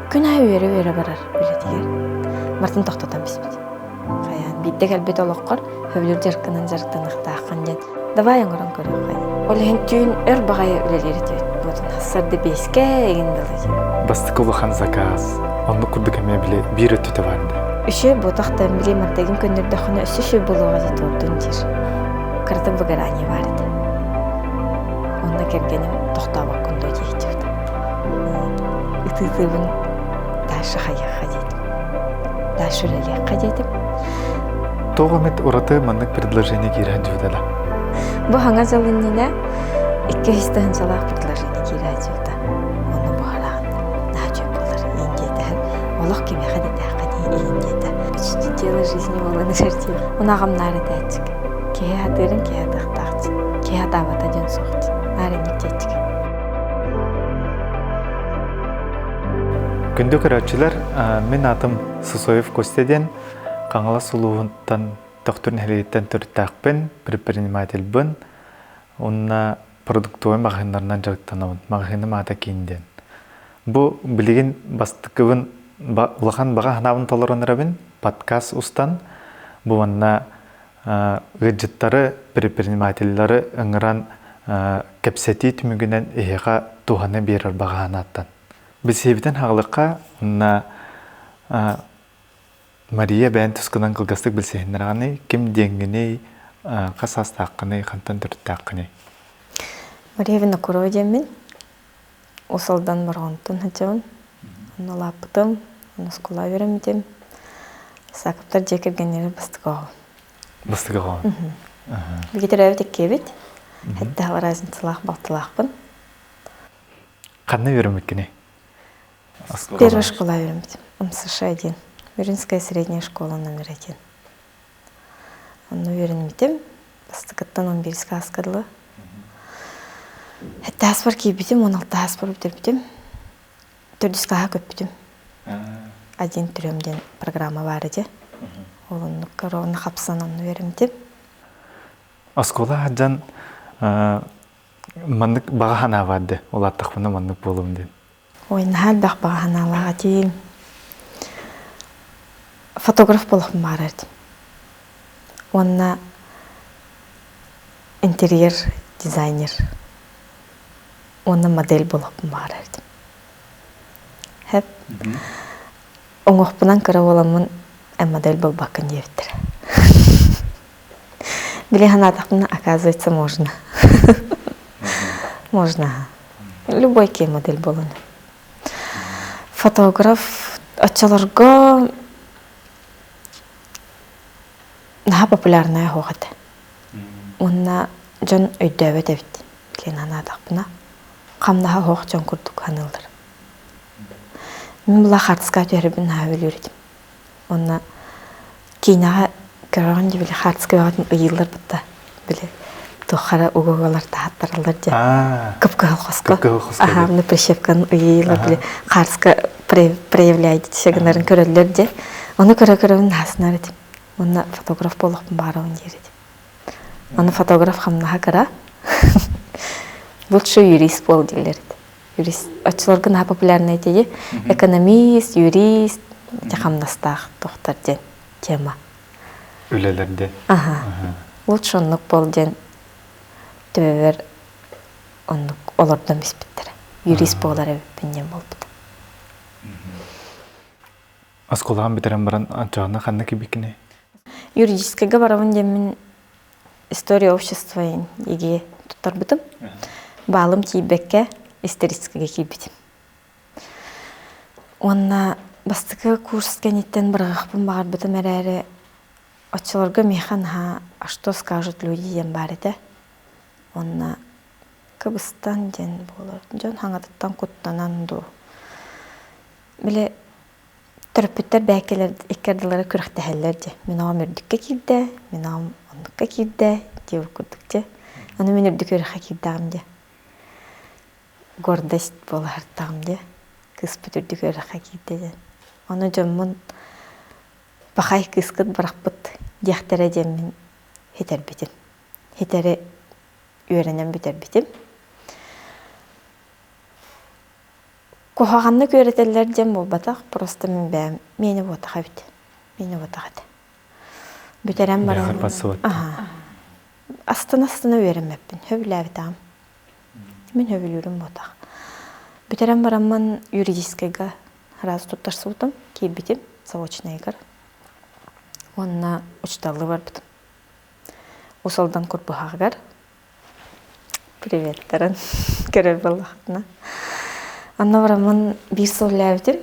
Күн аайы үөрэ-үөрэ барар үлэтигэр. Мартын тохтотон биспит. Хайаан биирдэ кэлбит олоххор сөбүлүүр дьарыккынан дьарыктаныахтааххын диэн давай оҥорон көрүөххэ. Ол иһин түүн өр баҕайы үлэлиир этибит. Буотун хассарды биэскэ игин дылы. Бастакы улахан заказ. Оннук курдук эмиэ били биир өттүтэ бар да. Үчүгэй буотах да били мантагын көннөрдөххүнэ өссө үчүгэй буолуоҕа дии туордун диир. Кырата выгорание баар этэ. Онно кэргэним тохтообоккун дуо диэччибит. Ытыытыыбын дальше хайыахха диэтим. Дальше үлэлиэххэ диэтим. Тоҕо эмит ураты маннык предложение киирэн дьүөдэлэ? Бу хаҥа дьыл иннинэ 200 тыһыынчалаах предложение киирэ дьүөдэ. Ону буһараҕын наһаа үчүгэй буолар иин диэтэ. Олох кимиэхэ да этээххэ иин диэтэ. Дело жизни буолан эрэр дии. Уна аҕам наар этээччик. Киһи сатыырын киһи атыахтаах Киһи атаабата диэн суох Наар инник диэччик. Күндү көрөөччүлэр, мин аатым Сысоев Костя диэн Хаҥалас улууһуттан Төхтүр нэһилиэгиттэн төрүттээхпин, предпринимательбын уонна продуктовай маҕаһыыннарынан дьарыктанабын. Маҕаһыыным аата Киин диэн. Бу билигин бастакыбын улахан баҕа санаабын толорон эрэбин, подкаст устан, бу манна ыалдьыттары, предпринимателлары ыҥыран кэпсэтии түмүгүнэн эһиэхэ туһаны биэрэр баҕа санааттан. Билсиһибитин хаҕылыкка уонна Мария бэйэн тускунан кылгастык билсиһиннэрэҕиний, ким диэҥҥиний, хас саастааххыный, хантан төрүттээххиний? Мария Винокурова диэммин. Уус Алдан Бороҕонтон сылдьабын. Онно улааппытым, онно оскуолаҕа үөрэммитим. Саакаптар дьиэ кэргэннэрэ бастакы оҕом. Бастакы оҕом. Биһиги төрөөбүт иккиэбит. Сэттэ разницалаах балтылаахпын. Ханна үөрэммиккиний? Первая школа үөрэммитим. МСШ-1. Мюринская средняя школа номер один. Онно үөрэммитим. Бастакыттан 11 сааска дылы. Сэттэ киирбитим, 16 ааспар бүтэрбитим. Төрдүс кылааһа көппүтүм. Один трем диэн программа баар этэ. Ол оннук ровно хапсан онно үөрэммитим. Оскуола сылдьан маннык баҕа санаа баар дии. Улааттахпына маннык буолуом диэн. Ой, наһаа элбэх баҕа санаалаах этим. Фотограф буолуохпун баҕарар этим. Уонна интерьер дизайнер уонна модель буолуохпун баҕарар этим. Хэп. Оҥоһпунан кыра буоламмын модель буолбаккын диэбиттэрэ. Били санаатахпына, оказывается, можно. Можно. Любой киһи модель буолан. Фотограф оччолорго наһаа популярная суох этэ. Уонна дьон өйдөөбөт эбит диэн санаатахпына, хамнаһа суох дьон курдук саныыллар. Мин була хаартыскаҕа түһэрбин наһаа сөбүлүүр этим. Уонна киинэҕэ көрөҕүн дии били хаартыска бөҕөтүн ыйыыллар бытта били туохха эрэ угугалар таһаттараллар диэн кып-кыһыл хоско аха мына прищепканы ыйыылар били хаартыска проявляйте гынарын көрөллөр диэн ону көрө-көрөбүн наһаасынар этим уонна фотограф буолуохпун баҕарабын диир этим Аны фотограф хамнаһа кыра лучше юрист буол дииллэр этэ юрист оччолорго наһаа популярный этэ экономист юрист хамнастаах тохтор диэн тема үлэлэрде аха лучше оннук буол диэн төбөбөр оннук олордон биспиттэрэ юрист буолар эбиппин диэн буолбута Оскуолаҕын бүтэрэн баран оччоҕуна ханна киирбиккиний? Юридическайга барабын диэммин история общества ЕГЭ туттарбытым. Баалым тиийбэккэ историческайга киирбитим. Уонна бастакы курс кэнниттэн быраҕыахпын баҕарбытым эрээри, оччолорго миэхэ наһаа «А что скажут люди» диэн баар этэ. Уонна кыбыстан диэн буолар. Дьон хаҥатыттан куттанан дуу. Били төрөппүттэр бээккэлэр икки ардылара күрэхтэһэллэр дии. Мин оҕом үрдүккэ киирдэ, мин оҕом оннукка киирдэ диэбит курдук дии. Аны мин үрдүк үөрэххэ киирдэҕим дии. Гордость буола сырыттаҕым дии. Кыыспыт үрдүк үөрэххэ киирдэ диэн. Ону дьоммун пахай кыыскыт бырахпыт диэхтэрэ диэммин хитэрбитим. Хитэри үөрэнэн бүтэрбитим. Куһаҕаннык үөрэтэллэр диэн буолбатах, просто мин бэйэм миэнэ буотах эбит. Миэнэ буотах этэ. Бүтэрэн баран астына-астына үөрэммэппин, сөбүлээбэтэҕим. Мин сөбүлүүрүм буотах. Бүтэрэн бараммын юридическайга сразу туттарсыбытым, киирбитим заочнайыгар. Уонна учууталлыы барбытым. Уус Алдан Курбуһаҕыгар Приветтарын көрөр буоллаххытына. Онно бараммын биир сыл үлэлээбитим.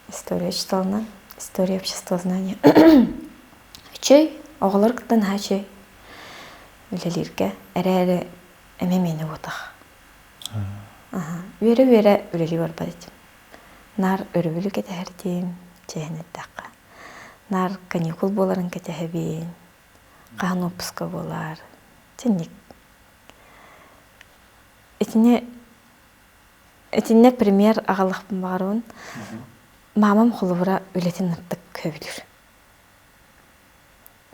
История учууталынан, история обществознания. Үчүгэй, оҕолор кытта наһаа үчүгэй үлэлииргэ. Эрээри эмиэ миэнэ буотах. Үөрэ-үөрэ үлэлии барбат этим. Наар өрөбүлү кэтэһэртим, чиэһин эттэххэ. Наар каникул буоларын кэтэһэбин. Хаһан уоппуска буолар. Итинник. Итини итиннэ пример аҕалыахпын баҕарабын. Маамам холобура үлэтин ынырдык сөбүлүүр.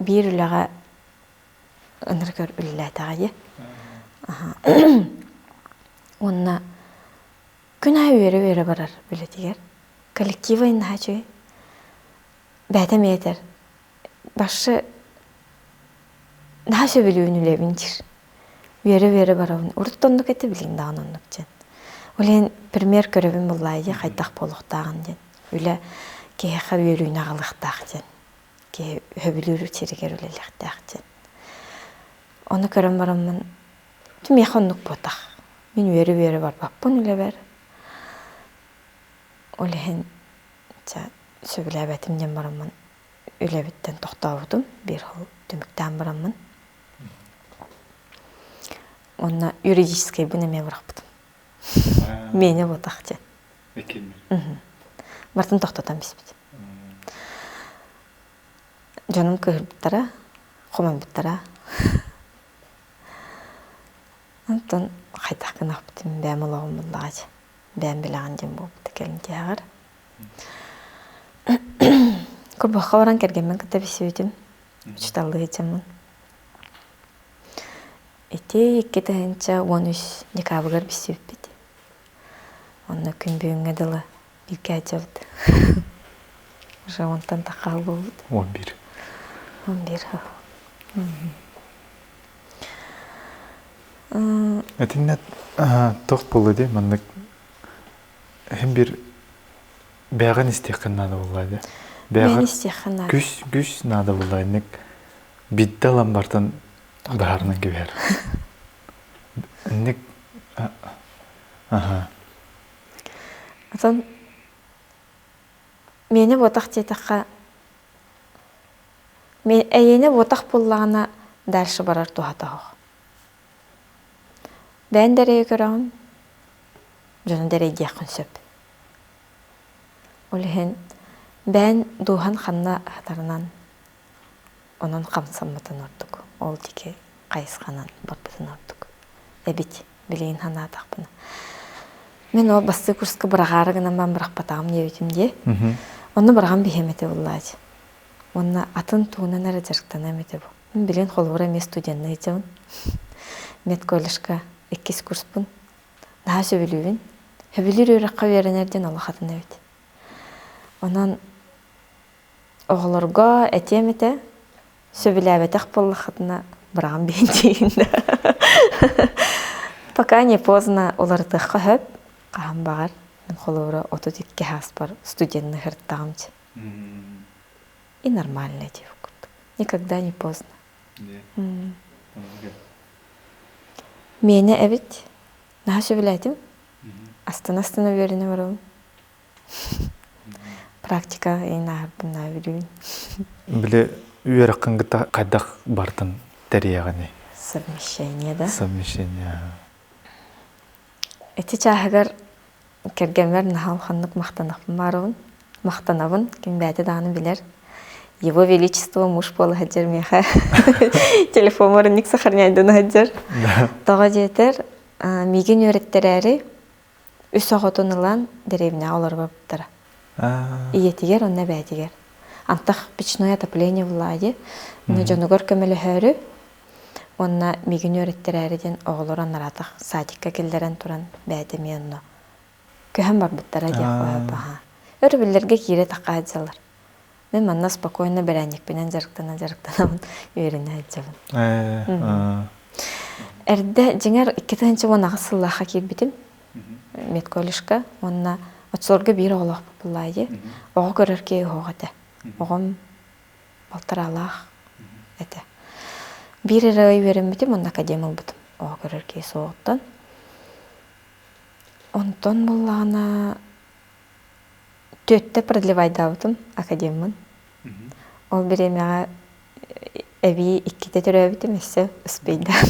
Биир үлэҕэ ынырык өр үлэлээтэҕэ дии. Уонна күн аайы үөрэ-үөрэ барар үлэтигэр. Коллектива наһаа үчүгэй. Бэйэтэ эмиэ этэр Башы наһаа сөбүлүүбүн үлэбин диир. Үөрэ-үөрэ барабын. Урут да оннук этэ, билигин даҕаны оннук диэн. Ол иһин пример көрөбүн буоллаҕа дии хайдах буолуохтааҕын диэн. Үлэ киһиэхэ үөрүүнү аҕалыахтаах диэн. Киһи сөбүлүүр сиригэр үлэлиэхтээх диэн. Ону көрөн бараммын, миэхэ оннук буотах. Мин үөрэ-үөрэ барбаппын үлэбэр. Ол иһин чэ сөбүлээбэтим диэн бараммын үлэбиттэн тохтообутум биир хол түмүктээн бараммын уонна юридическайбын эмиэ бырахпытым миэнэ буотах диэн барытын тохтотон биспит дьонум кыыһырбыттара хомойбуттара онтон хайдах гынахпытын бэйэм олоҕум буллаҕа дии бэйэм билэҕин диэн буолбута кэлин тиһэҕэр Курбахха баран кэргэммин кытта билсибитим. Учууталлыы сылдьаммын. Ити 2013 декабрыгар билсибиппит. Онно күн бүгүҥҥэ дылы бииргэ сылдьабыт. Уже онтон тахха буолбут. 11. 11 Итиннэ туох буолла дии маннык Иһин биир бэйэҕин истиэххин наада буолла дии. Бэйэҕин истиэххин наада. Күс күс наада буолла инник бидде ылан бартан баһарынан кэбиһэр. Инник аха. Атын миэнэ буотах диэтэххэ эйиэнэ буотах буоллаҕына дальше барар туһата суох. Бэйэн да эрэйи көрөҕүн, дьону да эрэйдиэххин сөп. Ол иһин бэйэн дууһан ханна сатарынан онон хамсаммытын ордук, ол диэки хайысханан барбытын ордук эбит билигин санаатахпына. Мин ол бастакы курска быраҕаары гынан баран бырахпатаҕым диэбитим дии. Онно быраҕан биһиэм этэ буоллаачы. Уонна атын тугунан эрэ дьарыктаныам этэ бу. Мин билигин холобура эмиэ студенныы сылдьабын. Медколледжка иккис курспун. Наһаа сөбүлүүбүн. Сөбүлүүр үөрэххэ үөрэнэр диэн олох атын эбит. Онон оҕолорго этиэм этэ, сөбүлээбэтэх буоллаххытына быраҕан биһин диигин да. Пока не поздно уларытыахха сөп. Хаһан баҕар мин холобура 32 сааспар студенныыр ырыттаҕым дии. И нормально диэбит курдук. Никогда не поздно. Миэнэ эбит. Наһаа сөбүлээтим. Астына-астына үөрэнэ барабын. Практика иин ааһарбын наһаа билибин. Били үөрэххин кытта хайдах бартын тэрийэҕиний? Совмещение, да? Совмещение. Ити чааһыгар Кэргэммэр наһаа улаханнык махтанахпын баарабын. Махтанабын, ким бэйэтэ даҕаны билэр. Его Величество муж буола сылдьар миэхэ телефоммар инник сохраняйдана сылдьар. Тоҕо диэтэр, миигин үөрэттэрээри үс оҕотун ылан дэриэбинэҕэ олорбуттара. Ийэтигэр уонна эбээтигэр. Антах печное отопление буллаайы, дьонугар көмөлөһөөрү уонна миигин үөрэттэрээри диэн оҕолору анараатах садикка киллэрэн туран бэйэтэ эмиэ онно. Көһөн барбыттара диэх аха. Өрөбүллэргэ киирэ тахха сылдьаллар. Мин манна спокойно бэрээнньикпинэн дьарыктана дьарыктанабын, үөрэнэ сылдьабын. Эрдэ дьиҥэр 2018 сыллаахха киирбитим медколледжка уонна оччолорго биир оҕолоохпут буоллаайы. Оҕо көрөр киһи оһох этэ. Оҕом балтараалаах этэ. Биир эрэ ый үөрэммитим уонна академ ылбытым оҕо көрөр киһи суоҕуттан. Онтон буоллаҕына түөттэ продлевайдаабытым академмын. Ол бириэмэҕэ эбии иккитэ төрөөбүтүм өссө успейдаан.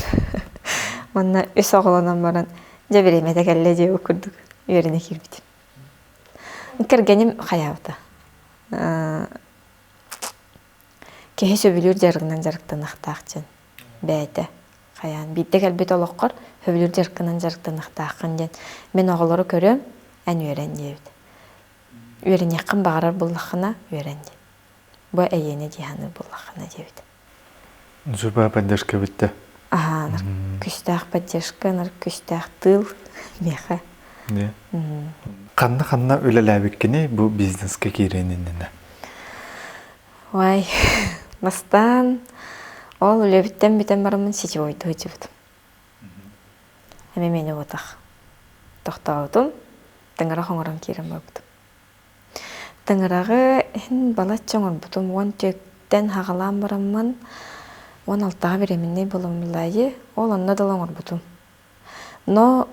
Уонна үс оҕолонон баран дьэ бириэмэтэ кэллэ диэбит курдук үөрэнэ киирбитим. Кэргэним хайаабыта. Киһи сөбүлүүр дьарыгынан дьарыктаныахтаах диэн бэйэтэ хайаан биирдэ кэлбит олоххор сөбүлүүр дьарыккынан дьарыктаныахтааххын диэн мин оҕолору көрүөм эн үөрэн диэбит. Үөрэниэххин баҕарар буоллаххына үөрэн диэн. Бу эйиэнэ дии саныыр буоллаххына диэбит. Зуба поддержка бүттэ. Аһаа, күстээх поддержка, күстээх тыыл миэхэ. Ханна-ханна үлэлээбиккиний бу бизнеске киириэн иннинэ? Ой, бастаан ол үлэбиттэн бүтэн бараммын сетевойдуу сылдьыбытым. Эмэ миэнэ буотах. Тохтообутум, тыҥырах оҥорон киирэн барбытым. Тыҥыраҕы иһин балачча оҥорбутум 14-тэн хаҕалаан бараммын 16-ҕа беременнэй буоламмылаайы ол онно дылы оҥорбутум. Но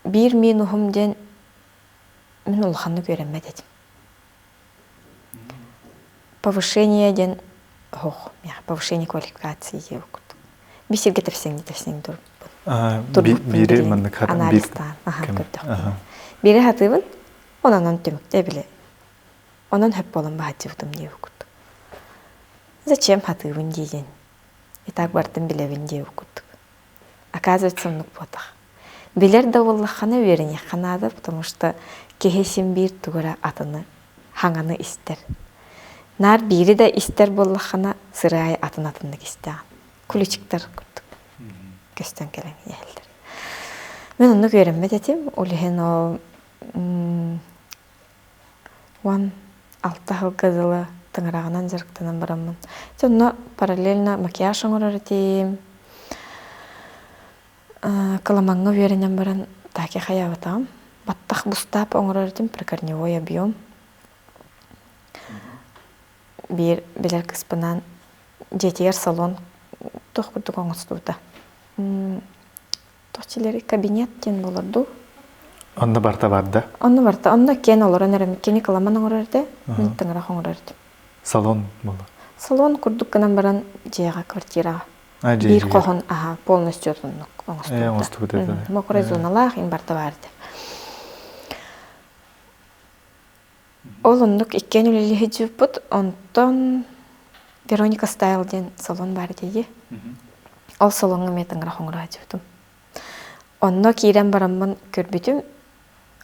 биир минуһум диэн мин улаханнык үөрэммэт этим. Повышение диэн оһох, повышение квалификации диэбит курдук. Биир сиргэ тэпсэҥни тэпсэҥни турбут. Биири маннык анализтаан көрдөхпүнэ. Биири хатыыбын, онон түмүктэ били. Онон хөп буолан баһаччыбытым диэбит курдук. Зачем хатыыбын диигин? И так бартын билэбин диэбит курдук. Оказывается, оннук буотах. Билэр да буоллаххына үөрэниэххэ наада, потому что киһи син биир тугу эрэ атыны, хаҥаны истэр. Наар биири да истэр буоллаххына, сыры аайы атын-атыннык истэҕин. Ключиктар курдук көстөн кэлэн иһэллэр. Мин оннук үөрэммэт этим. Ол иһин ол 16 сылга дылы тыҥыраҕынан дьарыктанан бараммын. Дьэ онно параллельно макияж оҥорор этим. Кыламаҥҥа үөрэнэн баран таки хайаабатаҕым. Баттах бустаап оҥорор этим, прикорневой объем. Биир билэр кыспынаан дьиэтигэр салон туох курдук оҥостубута. Туох дьиэлэрий кабинет диэн буолар дуу? Онно барта барда. Онно барта. Онно киэн олорон эрэ кини кыламан оҥорор этэ, мин тыҥырах оҥорор этим. Салон буолар. Салон курдук гынан баран дьиэҕэ, квартираҕа. Биир хоһун аһа полностью оннук оҥостубута. Оҥостубут этэ. Мокрой зоналаах им барта баар этэ. Ол оннук иккиэн үлэлии сылдьыбыппыт. Онтон Вероника Стайл диэн салон баар этэ Ол салоҥҥа эмиэ тыҥырах оҥоро сылдьыбытым. Онно киирэн бараммын көрбүтүм,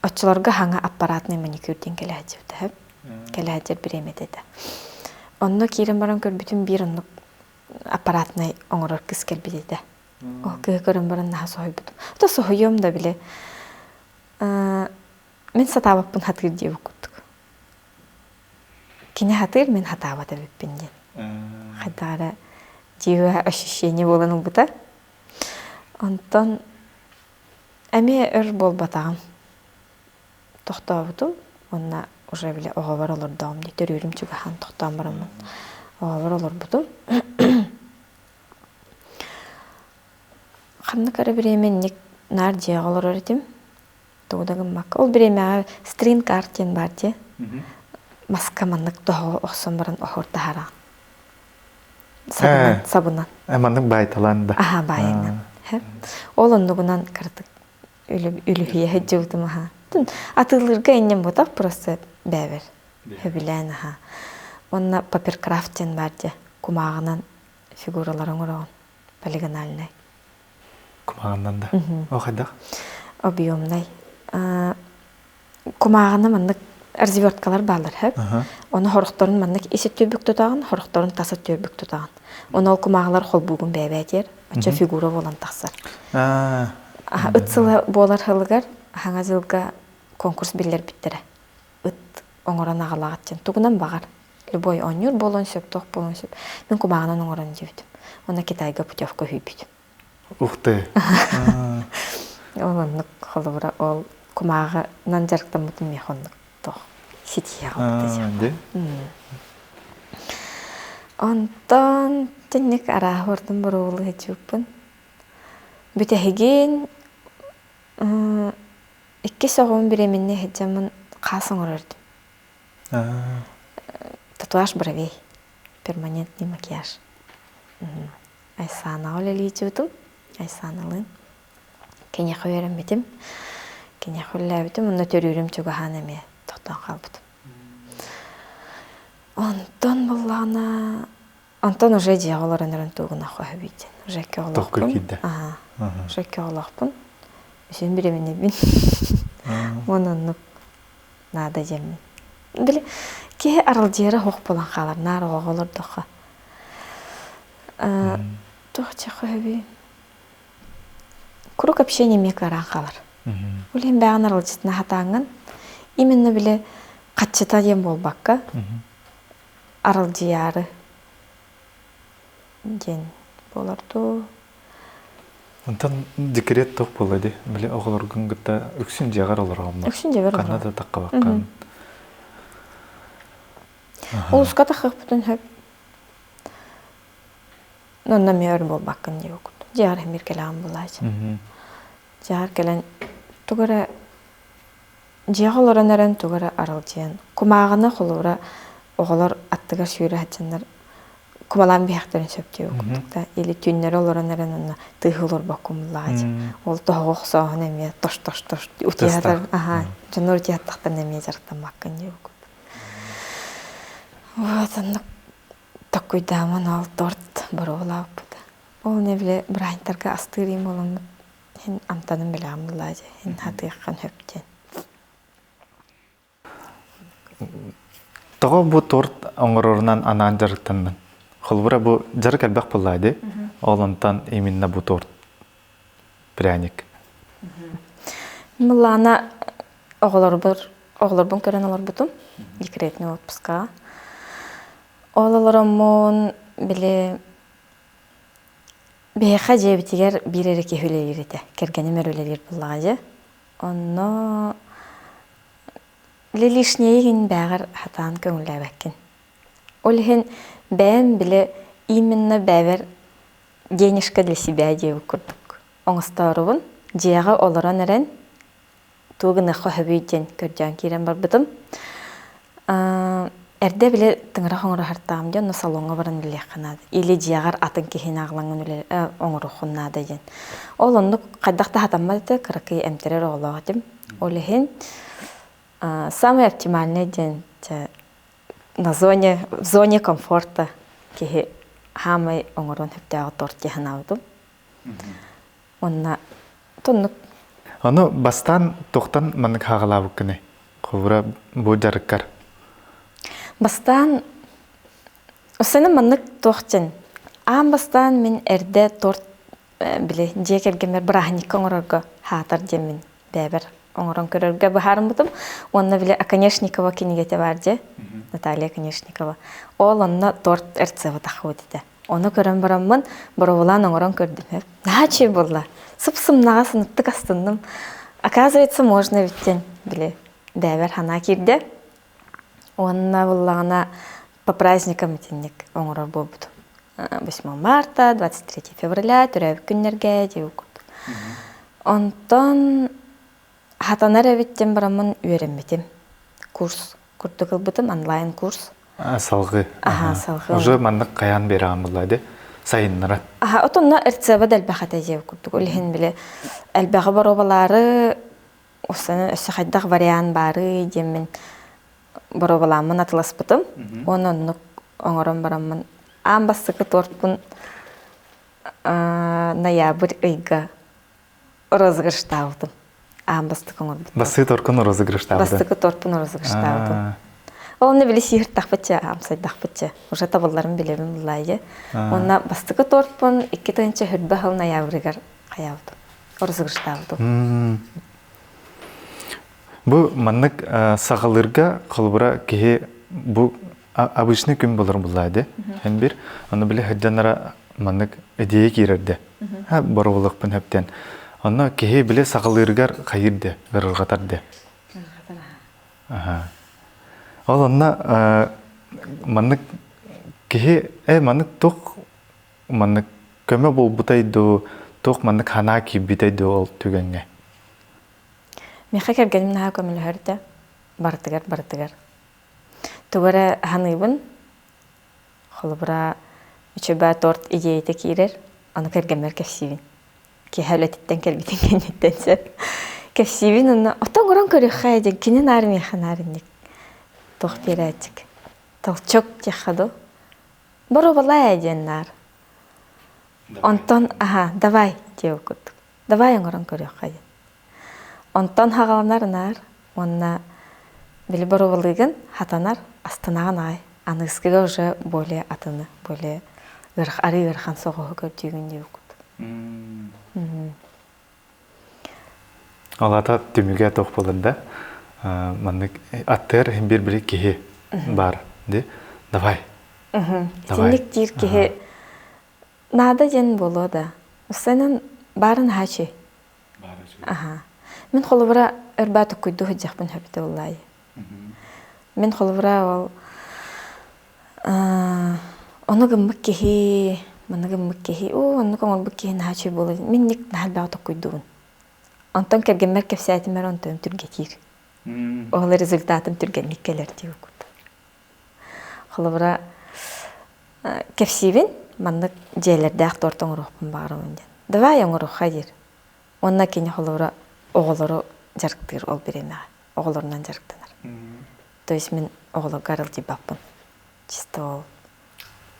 оччолорго хаҥа аппаратный маникюр диэн кэлэ сылдьыбыта. Кэлэ сылдьар бириэмэтэ этэ. Онно киирэн баран көрбүтүм биир оннук аппаратнай оҥорор кыыс кэлбит этэ. Ол кыыһы көрөн баран наһаа соһуйбутум. Да соһуйуом да били. Мин сатаабаппын хатыыр диэбит курдук. Кини хатыыр, мин хатаабат эбиппин диэн. Хайдах эрэ дьиэҕэ ощущение буолан ылбыта. Онтон эмиэ өр буолбатаҕым. Тохтообутум уонна уже били оҕобор олордоҕум дии төрүүрүм чугаһаан тохтоон бараммын оҕобор олорбутум. Ханнык эрэ бириэмэ инник наар дьиэҕэ олорор этим. Тугу да гыммакка. Ол бириэмэҕэ стринг арт диэн баар дии. Маска маннык тоһоҕо охсон баран оһуор таһараҕын. Сабынан, сабынан. Маннык баайталаан да. Аха, баайынан. Ол оннугунан кыратык үлүһүйэ сылдьыбытым аха. Атыылыырга иннем ботах просто бээбэр. Сөбүлээн аха. Уонна паперкрафт диэн баар дии. Кумааҕынан фигуралары оҥороҕун. Полигональнай. Кумааҕынан да. О хайдах? Объемнай. Кумааҕына маннык разверткалар бааллар хөп. Ону хорохторун маннык ис өттүбүк тутаҕын, хорохторун тас өттүбүк тутаҕын. Ону ол кумааҕылар холбуугун бэйэбээтиэр, оччо фигура буолан тахсар. Ыт сыла буолар сылыгар. Хаҥа дьылга конкурс биллэрбиттэрэ. Ыт оҥорон аҕалаҕыт диэн. Тугунан баҕар. Любой оонньуур буолуон сөп, туох буолуон сөп. Мин кумааҕынан оҥорон диэбитим. Уонна Китайга путевка үһүйбүтүм. Ух ты! Ол оннук холобура ол кумааҕынан дьарыктаммытым миэхэ оннук туох ситиһиэҕэ Де? Онтон тинник арааһы ордун боруобалыы сылдьыбыппын. Бүтэһигин иккис оҕом беременнэ сылдьаммын хаас оҥорор этим. Татуаж бровей, перманентный макияж. Айсаанаҕа үлэлииччибитим, Айсааналыын. Киниэхэ үөрэммитим, киниэхэ үлэлээбитим, онно төрүүрүм чугаһаан эмиэ тохтоон хаалбытым. Онтон буоллаҕына, онтон уже дьиэҕэ олорон эрэн тугун аххоһобүй диэн. Уже икки Тохкуй оҕолоохпун. киирдэ. Аха, уже икки оҕолоохпун. Үсүн беременнэбин. Уонна оннук наада диэммин. Били киһи аралдьыйара суох буолан хаалар, наар оҕоҕо олордоххо. Туох чехоһөбүй? Круг общения эмиэ кыараан хаалар. Ол иһин бэҕэн аралдьытына хатааҥҥын именно били хаччыта диэн буолбакка аралдьыйаары диэн буолар дуу. Онтон декрет туох буолла дии? Били оҕолоргун кытта үксүн дьиэҕэр олороҕун Үксүн дьиэбэр Ханна олоробун. да таххабаккын. Улууска таххыппытын сөп. Онно эмиэ өр буолбаккын диэбит курдук. Дьиэҕэр эмиэ кэлэҕин булааччы. Дьиэҕэр кэлэн тугу эрэ дьиэҕэ олорон эрэн тугу эрэ аралдьыйан кумааҕыны холобура оҕолор аттыгар сүүрэ сылдьаннар кумалаан биһэхтэрин сөп диэбит курдук да или түүннэри олорон эрэн онно тыаһы олорбоккун буллаҕа ол тоһоҕо охсооһун эмиэ тош тош тош утуйатар аха дьоннор утуйаттахтарына эмиэ дьарыктаммаккын диэбит курдук вот оннук Токкуйдааман ол торт боруобалаабыппыт. Ол не били бырааһынньыктарга астыыр им буоламмыт иһин амтанын билэҕин буллаа дьэ иһин хатыаххын сөп диэн. Тоҕо бу торт оҥорорунан анаан дьарыктаннын? Холобура бу дьарык элбэх буоллаа дии. Ол онтон именно бу торт пряник. Мыллаана оҕолорбор оҕолорбун көрөн олорбутум декретный отпускаҕа. Ол олороммун били биһиэхэ дьиэбитигэр биир эрэ киһи үлэлиир этэ. Кэргэним эрэ үлэлиир буоллаҕа дьэ. Онно лишнее иһин бээҕэр хатаан көҥүллээбэккин. Ол иһин бэйэм били именно бэйэбэр денежка для себя диэбит курдук оҥостоорубун дьиэҕэ олорон эрэн тугу гыныахха сөбүй диэн көрдөөн киирэн барбытым. Эрдэ били тыҥырах оҥоро сартаҕым диэн, онно салоҥҥа баран үлэлиэххэ наада. Или дьиэҕэр атын киһини аҕалаҥҥын үлэ оҥоруоххун наада диэн. Ол оннук хайдах да сатаммат этэ, кыракый эмтэрэр оҕолоох этим. Ол иһин самый оптимальный диэн на зоне, в зоне комфорта киһи хаамай оҥоруон сөптөөҕү торт дии санаабытым. Уонна тоннук Ону бастаан туохтан маннык хаҕалаабыккыный? Холобура, бу дьарыккар. Бастаан Өссөнү маннык туох дьин аан бастаан мин эрдэ торт били дьиэ кэргэммэр бырааһынньыкка оҥорорго хаатар диэммин бэйэбэр оҥорон көрөргө быһаарыммытым уонна били Оконешникова кинигэтэ баар дьэ Наталья Оконешникова ол онно торт рецебы таххыбыт этэ Ону көрөн бараммын, боруобалаан оҥорон көрдүм. Наһаа үчүгэй буолла. Сып-сымнаҕас ыныттык астынным. Оказывается, можно эбит диэн, били, бэйэбэр санаа киирдэ. Уонна буллаҕына по праздникам итинник оҥорор буолбутум. 8 марта, 23 февраля, төрөөбүт күннэргэ диэбит курдук. Онтон хатанар эбит диэн бараммын үөрэммитим. Курс курдук ылбытым, онлайн курс. Салгыы. Аха, салгыы. Уже маннык хайаан биэрэҕин булла ди сайыннара. Аха, отонно РЦБ да элбэх этэ диэбит курдук. Ол иһин били элбэҕи боруобалаары, өссө өссө хайдах вариант баарый диэммин боруобалааммын атыласпытым. Уонна оннук оҥорон бараммын аан бастакы тортпун ноябрь ыйга розыгрыштаабытым. Аан бастакы оҥорбутум. Бастакы торкун розыгрыштаабытым. Бастакы торпун розыгрыштаабытым. Онно били сиһиртахпытча, амсайдахпытча. Уже табылларын билэбин буллаайы. Онно бастакы тортпун 2000 хүрбэ сыл ноябрыгар хайаабытым. Розыгрыштаабытым. Бу маннык саҕалыырга холобура киһи бу обычный күн болор буллаады. Эн бир ону били сылдьанара маннык идея киирэрдэ. Ха боробулукпун хөптен. Онно киһи били саҕалыырыгар хайыр ырырҕатар де. Ол онно маннык киһи э маннык туох маннык көмө буолбутай дуу, туох маннык ханаа киирбитэй дуу ол түгэҥҥэ? Миэхэ кэргэним наһаа көмөлөһөрдө. Барытыгар барытыгар. Тугу эрэ саныыбын, холобура, үчүгэй торт идеята киирэр, ону кэргэммэр кэпсиибин. Киэһэ үлэтиттэн кэлбитин кэнниттэн сөп. Кэпсиибин онно оттон оҥорон көрүөххэ диэн кини наар миэхэ наар инник туох биэрээччик. Толчок диэххэ дуу. Боруобалаа диэн наар. Онтон аха давай диэбит курдук. Давай оҥорон көрүөххэ диэн. Онтон хаҕаланар наар уонна били боруобалыыгын хатанар астынаҕын аҕай. Аныыскыга уже более атыны, более арыы ыарахан соҕуһу көрдүүгүн диэбит курдук. Ол аата түмүгэ туох буолар да маннык аттыгар иһин биир киһи баар ди давай давай Итинник диир киһи наада диэн буолуо да. Устайынан баарын хаачый. Аха. Мин холобура өр туккуйдуу сылдьахпын сөбүтэ буоллаайы. Мин холобура ол ону гыммыт киһи, маны гыммыт киһи, оо, оннук оҥорбут киһи наһаа үчүгэй буолуо. Мин инник наһаа элбэҕи токкуйдуубун. Онтон кэргэммэр кэпсээтимэр онтон түргэтиир. Ол результатым түргэнник кэлэр диир курдук. Холобура, кэпсиибин, маннык дьиэлэрдээх торт оҥоруохпун баҕарабын диэн. Давай оҥоруохха диир. Уонна кини холобура оҕолору дьарыктыыр ол бириэмэҕэ. Оҕолорунан дьарыктанар. То есть мин оҕолорго аралдьыйбаппын. Чисто ол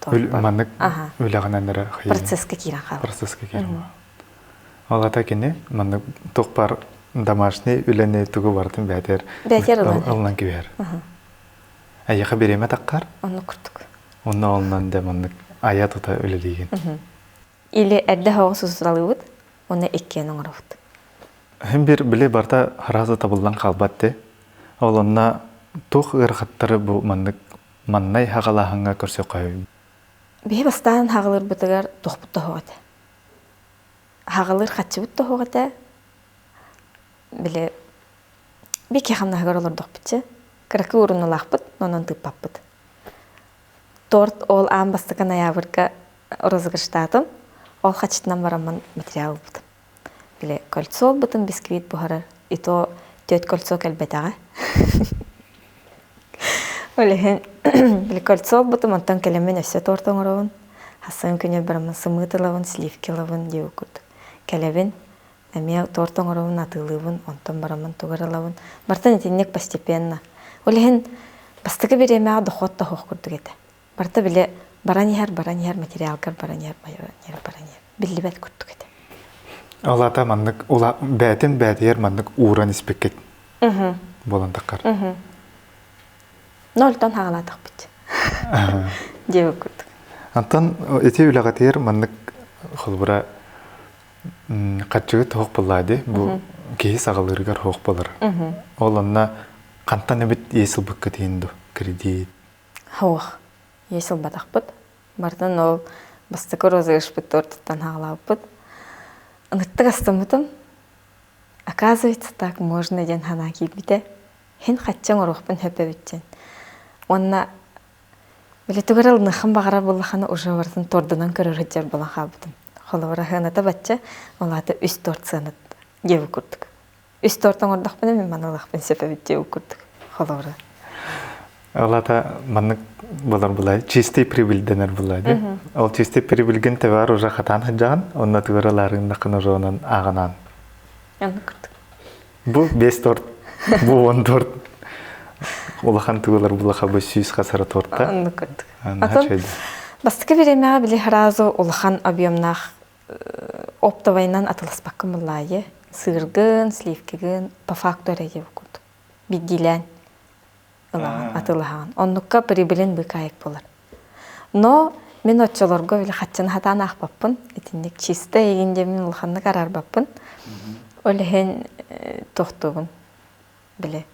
Маннык үлэҕинэн эрэ процесска киирэн хаалар. Процесска киирэн Ол ата кини маннык туох бар домашний үлэни тугу барытын бээтэр бээтэр ылынан кибиһэр. Эйиэхэ бириэмэ таххар? Оннук курдук. Онно олунан да маннык айа тута үлэлиигин. Или эрдэ соҕус сусалыыбыт, уонна иккиэн оҥоробут. Һин бир били барта харазы табыллан хаалбат те. Ол онно туох ыарахаттары бу маннык маннай хаҕалааһыҥҥа көрсөххө Биһи бастаан хаҕалыырбытыгар туохпут тоһоҕо этэ. Хаҕалыыр хаччыбыт тоһоҕо этэ. Били бики хамнаһыгар олордохпутча кыракый урунулаахпыт, онон тыыппаппыт. Торт ол аан бастакы ноябрьга розыгрыштаатым. Ол хаччытынан бараммын материал ылбытым. Били кольцо ылбытым бисквит буһарар. И то түөрт кольцо кэлбэтэҕэ. Ол иһин били кольцо ылбытым, онтон кэлэммин өссө торт оҥоробун. Хассын күнү бараммын сымыыт ылабын, сливки ылабын диэбит курдук. Кэлэбин, эмиэ торт оҥоробун, атыылыыбын, онтон бараммын тугу эрэ ылабын. Барытын итинник постепенно. Ол иһин бастакы бириэмэҕэ дохуот да суох курдук этэ. Барыта били баран иһэр, баран иһэр, материалгар баран иһэр, баран иһэр, баран иһэр. Биллибэт курдук этэ. Ол ата маннык ула бээтин бээтигэр маннык ууран испиккит буолан таххар. Нольтон хаҕалаатахпыт. Диэбит курдук. Антон ити үлэҕитигэр маннык холобура хаччыгыт хоох буоллаа дии бу киһи саҕалыырыгар хоох буолар. Ол онно хантан эбит иэс ылбыккыт иһин ду кредит Суох, иэс ылбатахпыт. Барытын ол бастакы розыгрышпыт тортуттан хаалаабыппыт. Ыныттык астыммытым. Оказывается, так можно диэн санаа киирбитэ. Һин хачча оҥоруохпун сөп эбит диэн. Уонна били тугу эрэ ылыныаххын баҕарар буоллаххына уже барытын тордунан көрөр сылдьар буолан хаалбытым. Холобура, сыаната бачча, ол аата үс торт сыанат диэбит курдук. Үс торт оҥордохпуна мин маны ылыахпын сөп эбит диэбит курдук холобура. Ол ата маннык булар булай чистый прибыль дэнэр булай ди. Ол чистый прибыльгин тэбэр уже хатаан сылдьаҕын, онно тугу эрэ лаарыыннаххын уже онон ааҕынаан. Оннук курдук. Бу бес торт, бу он торт. Улахан тугулар булаха бу сүүс хасара тортта. Оннук курдук. Атын бастакы бириэмэҕэ били сразу улахан объемнаах оптовайынан атыласпаккын буллаайы. Сыыргын, сливкигин по факту эрэ диэбит курдук. Биирдиилээн ылаҕын, атылаһаҕын. Оннукка прибылин быыкаайык буолар. Но мин оччолорго били хаччыны хатаан аахпаппын. Итинник чисто эйигин диэммин улаханнык араарбаппын. Ол иһин тохтуубун. Били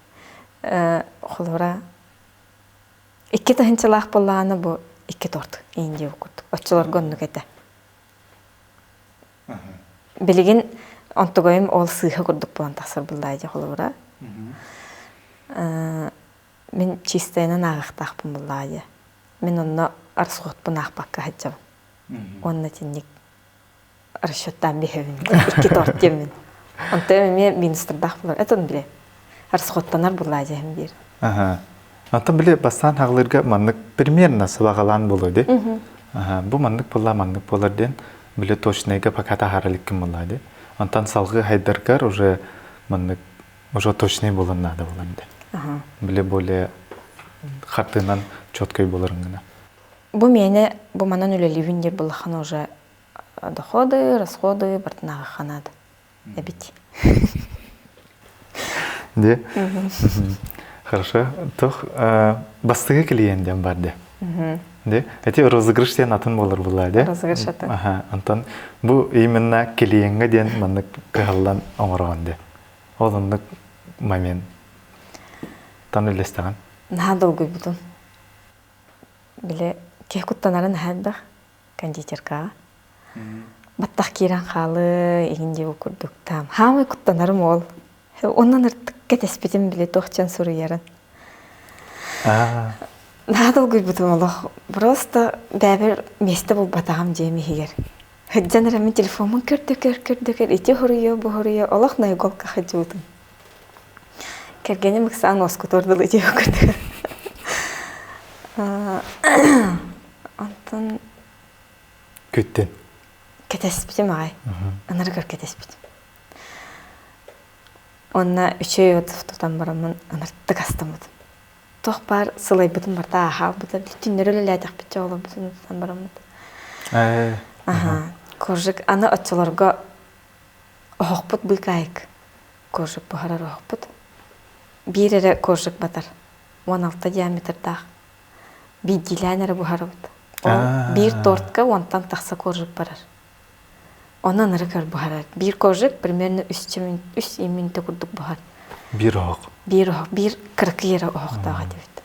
холобура икки тыһыынчалаах буоллаҕына бу икки торт иин курдук. Оччолорго оннук этэ. Билигин онтугайым ол сыыһа курдук буолан тахсар буллаа дии холобура. Мин чистайынан ааҕыахтаахпын буллаа дии. Мин онно расходпун аахпакка сылдьабын. Уонна итинник расчеттаан биһэбин. Икки торт диэммин. Онтон эмиэ минустрдаах булар. Это он биле. Расходтанар буллаа дьэһин биир. Аха. Онтон били бастаан хаҕылыырга маннык примерно сыбаҕалаан буолуо ди. Аха, бу маннык буолла, маннык буолар диэн били точнайга пока таһаара иликкин буоллаа ди. Онтон салгыы хайдаргар уже маннык уже точный буолан наада буолар ди. Били более хартыынан четкой буоларын гына. Бу миэнэ бу манан үлэлиибин диир буллаххына уже доходы, расходы бартынааҕы ханаада эбит. Де? Хорошо. Тох бастыгы клиент диэн бар де. Де? Эти розыгрыш диэн атын болар була де. Розыгрыш атын. Аха, антон бу именно клиентга диэн маннык кыһаллан оҥорон де. Ол оннук момент. Тан үллэстэҕин. Наһаа долгуйбутум. Бile киһи куттанарын наһаа элбэх кондитеркаҕа. Баттах киирэн хаалыы игин диэбит курдук там. Хаамай куттанарым ол. Онон ыртык кэтэспитим били туохчан суруйарын. Наһаа долгуйбутум олох. Просто бэйэбэр миэстэ булбатаҕым дьиэм иһигэр. Сылдьан эрэ мин телефоммун көрдө көр көрдө көр ити хоруйа бу хоруйа олох на иголка сылдьыбытым. Кэргэним ыксаан уоскутуор дылы диэх курдук. Онтон Күттүн. Кэтэспитим аҕай. Ынырыгар кэтэспитим. Онно үчүгэй отзыв тутан бараммын ыныртык астаммытым. Туох баар сылайбытым барыта ааһаабыта. Түннэри үлэлээтэхпит дьэ олорбутун тутан бараммыт. Аха. Коржик аны оччолорго оһохпут быыкаайык. Коржик буһарар оһохпут. Биир эрэ коржик батар. 16 диаметрдаах. Биирдиилээн эрэ буһарабыт. Ол биир тортка уонтан тахса коржик барар. Онон ыры буһарар. Биир коржик примерно үс мүнтэ курдук буһар. Биир оһох. Биир оһох, биир кыракый эрэ оһохтоох этибит.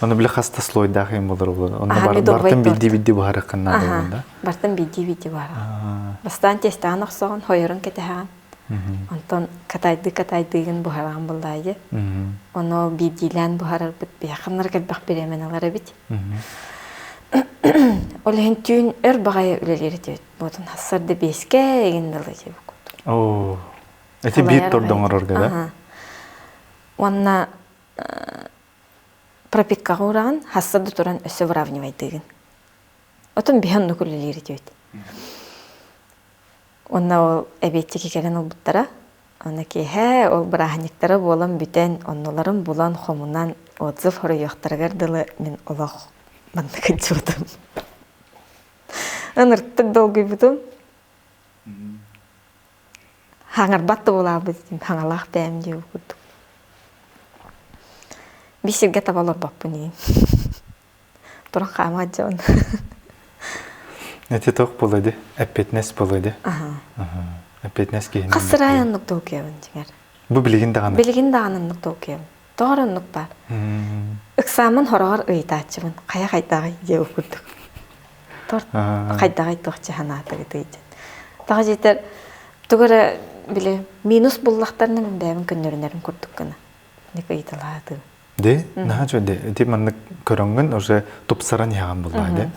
Ону бile хаста слойдаах юм болор болор. Онно бартын бидди-бидди буһарыккын наада болон да. Бартын бидди-бидди буһарах. Бастаан тестаан охсоҕун, хойорун кэтэһэҕин. Онтон катайды-катайдыгын буһараҕын буллаайы. Ону биирдиилээн буһарарбыт биһаханнар элбэх бириэмэни ылар эбит. Ол иһин түүн өр баҕайы үлэлиир этибит. Буотун хассар да биэскэ игин дылы диэбит курдук. Оо. Эти биир торду оҥорорго да? Уонна пропиткаҕа уураҕын, хасса да туран өссө выравнивайдыгын. Отон биһи оннук үлэлиир этибит. Уонна ол эбиэттики кэлэн ылбыттара. Аны киэһэ ол бырааһынньыктара буолан бүтэн, оннуларын булан, хомунан, отзыв хоруйуохтарыгар дылы мин олох маннык сылдьыбытым. Ыныртык долгуйбутум. Хаҥарбат да буолаабыт этим, хаҥалаах бэйэм диэбит курдук. Биир сиргэ таба олорбоппун иин. Туран хаамаат дьон. Эти туох буолуо ди? Эппиэтинэс буолуо ди? Эппиэтинэс киһини. Хас сырай оннук долгуйабын дьиҥэр. Бу билигин даҕаны. Билигин даҕаны оннук долгуйабын. Тоҕо эрэ оннук баар. Ыксааммын хороҕор ыйытааччыбын. Хайа хайдаҕый диэбит курдук. Торт хайдаҕый туох чаһанаатыгытый диэн. Тоҕо дьиэтэр тугу эрэ били минус буллахтарына мин бэйэбин көннөрүнэрим курдук гына. Ник ыйыталаатым. Де, наһаа үчүгэй де. Ити маннык көрөҥҥүн уже тупсаран иһэҕин буллаа де.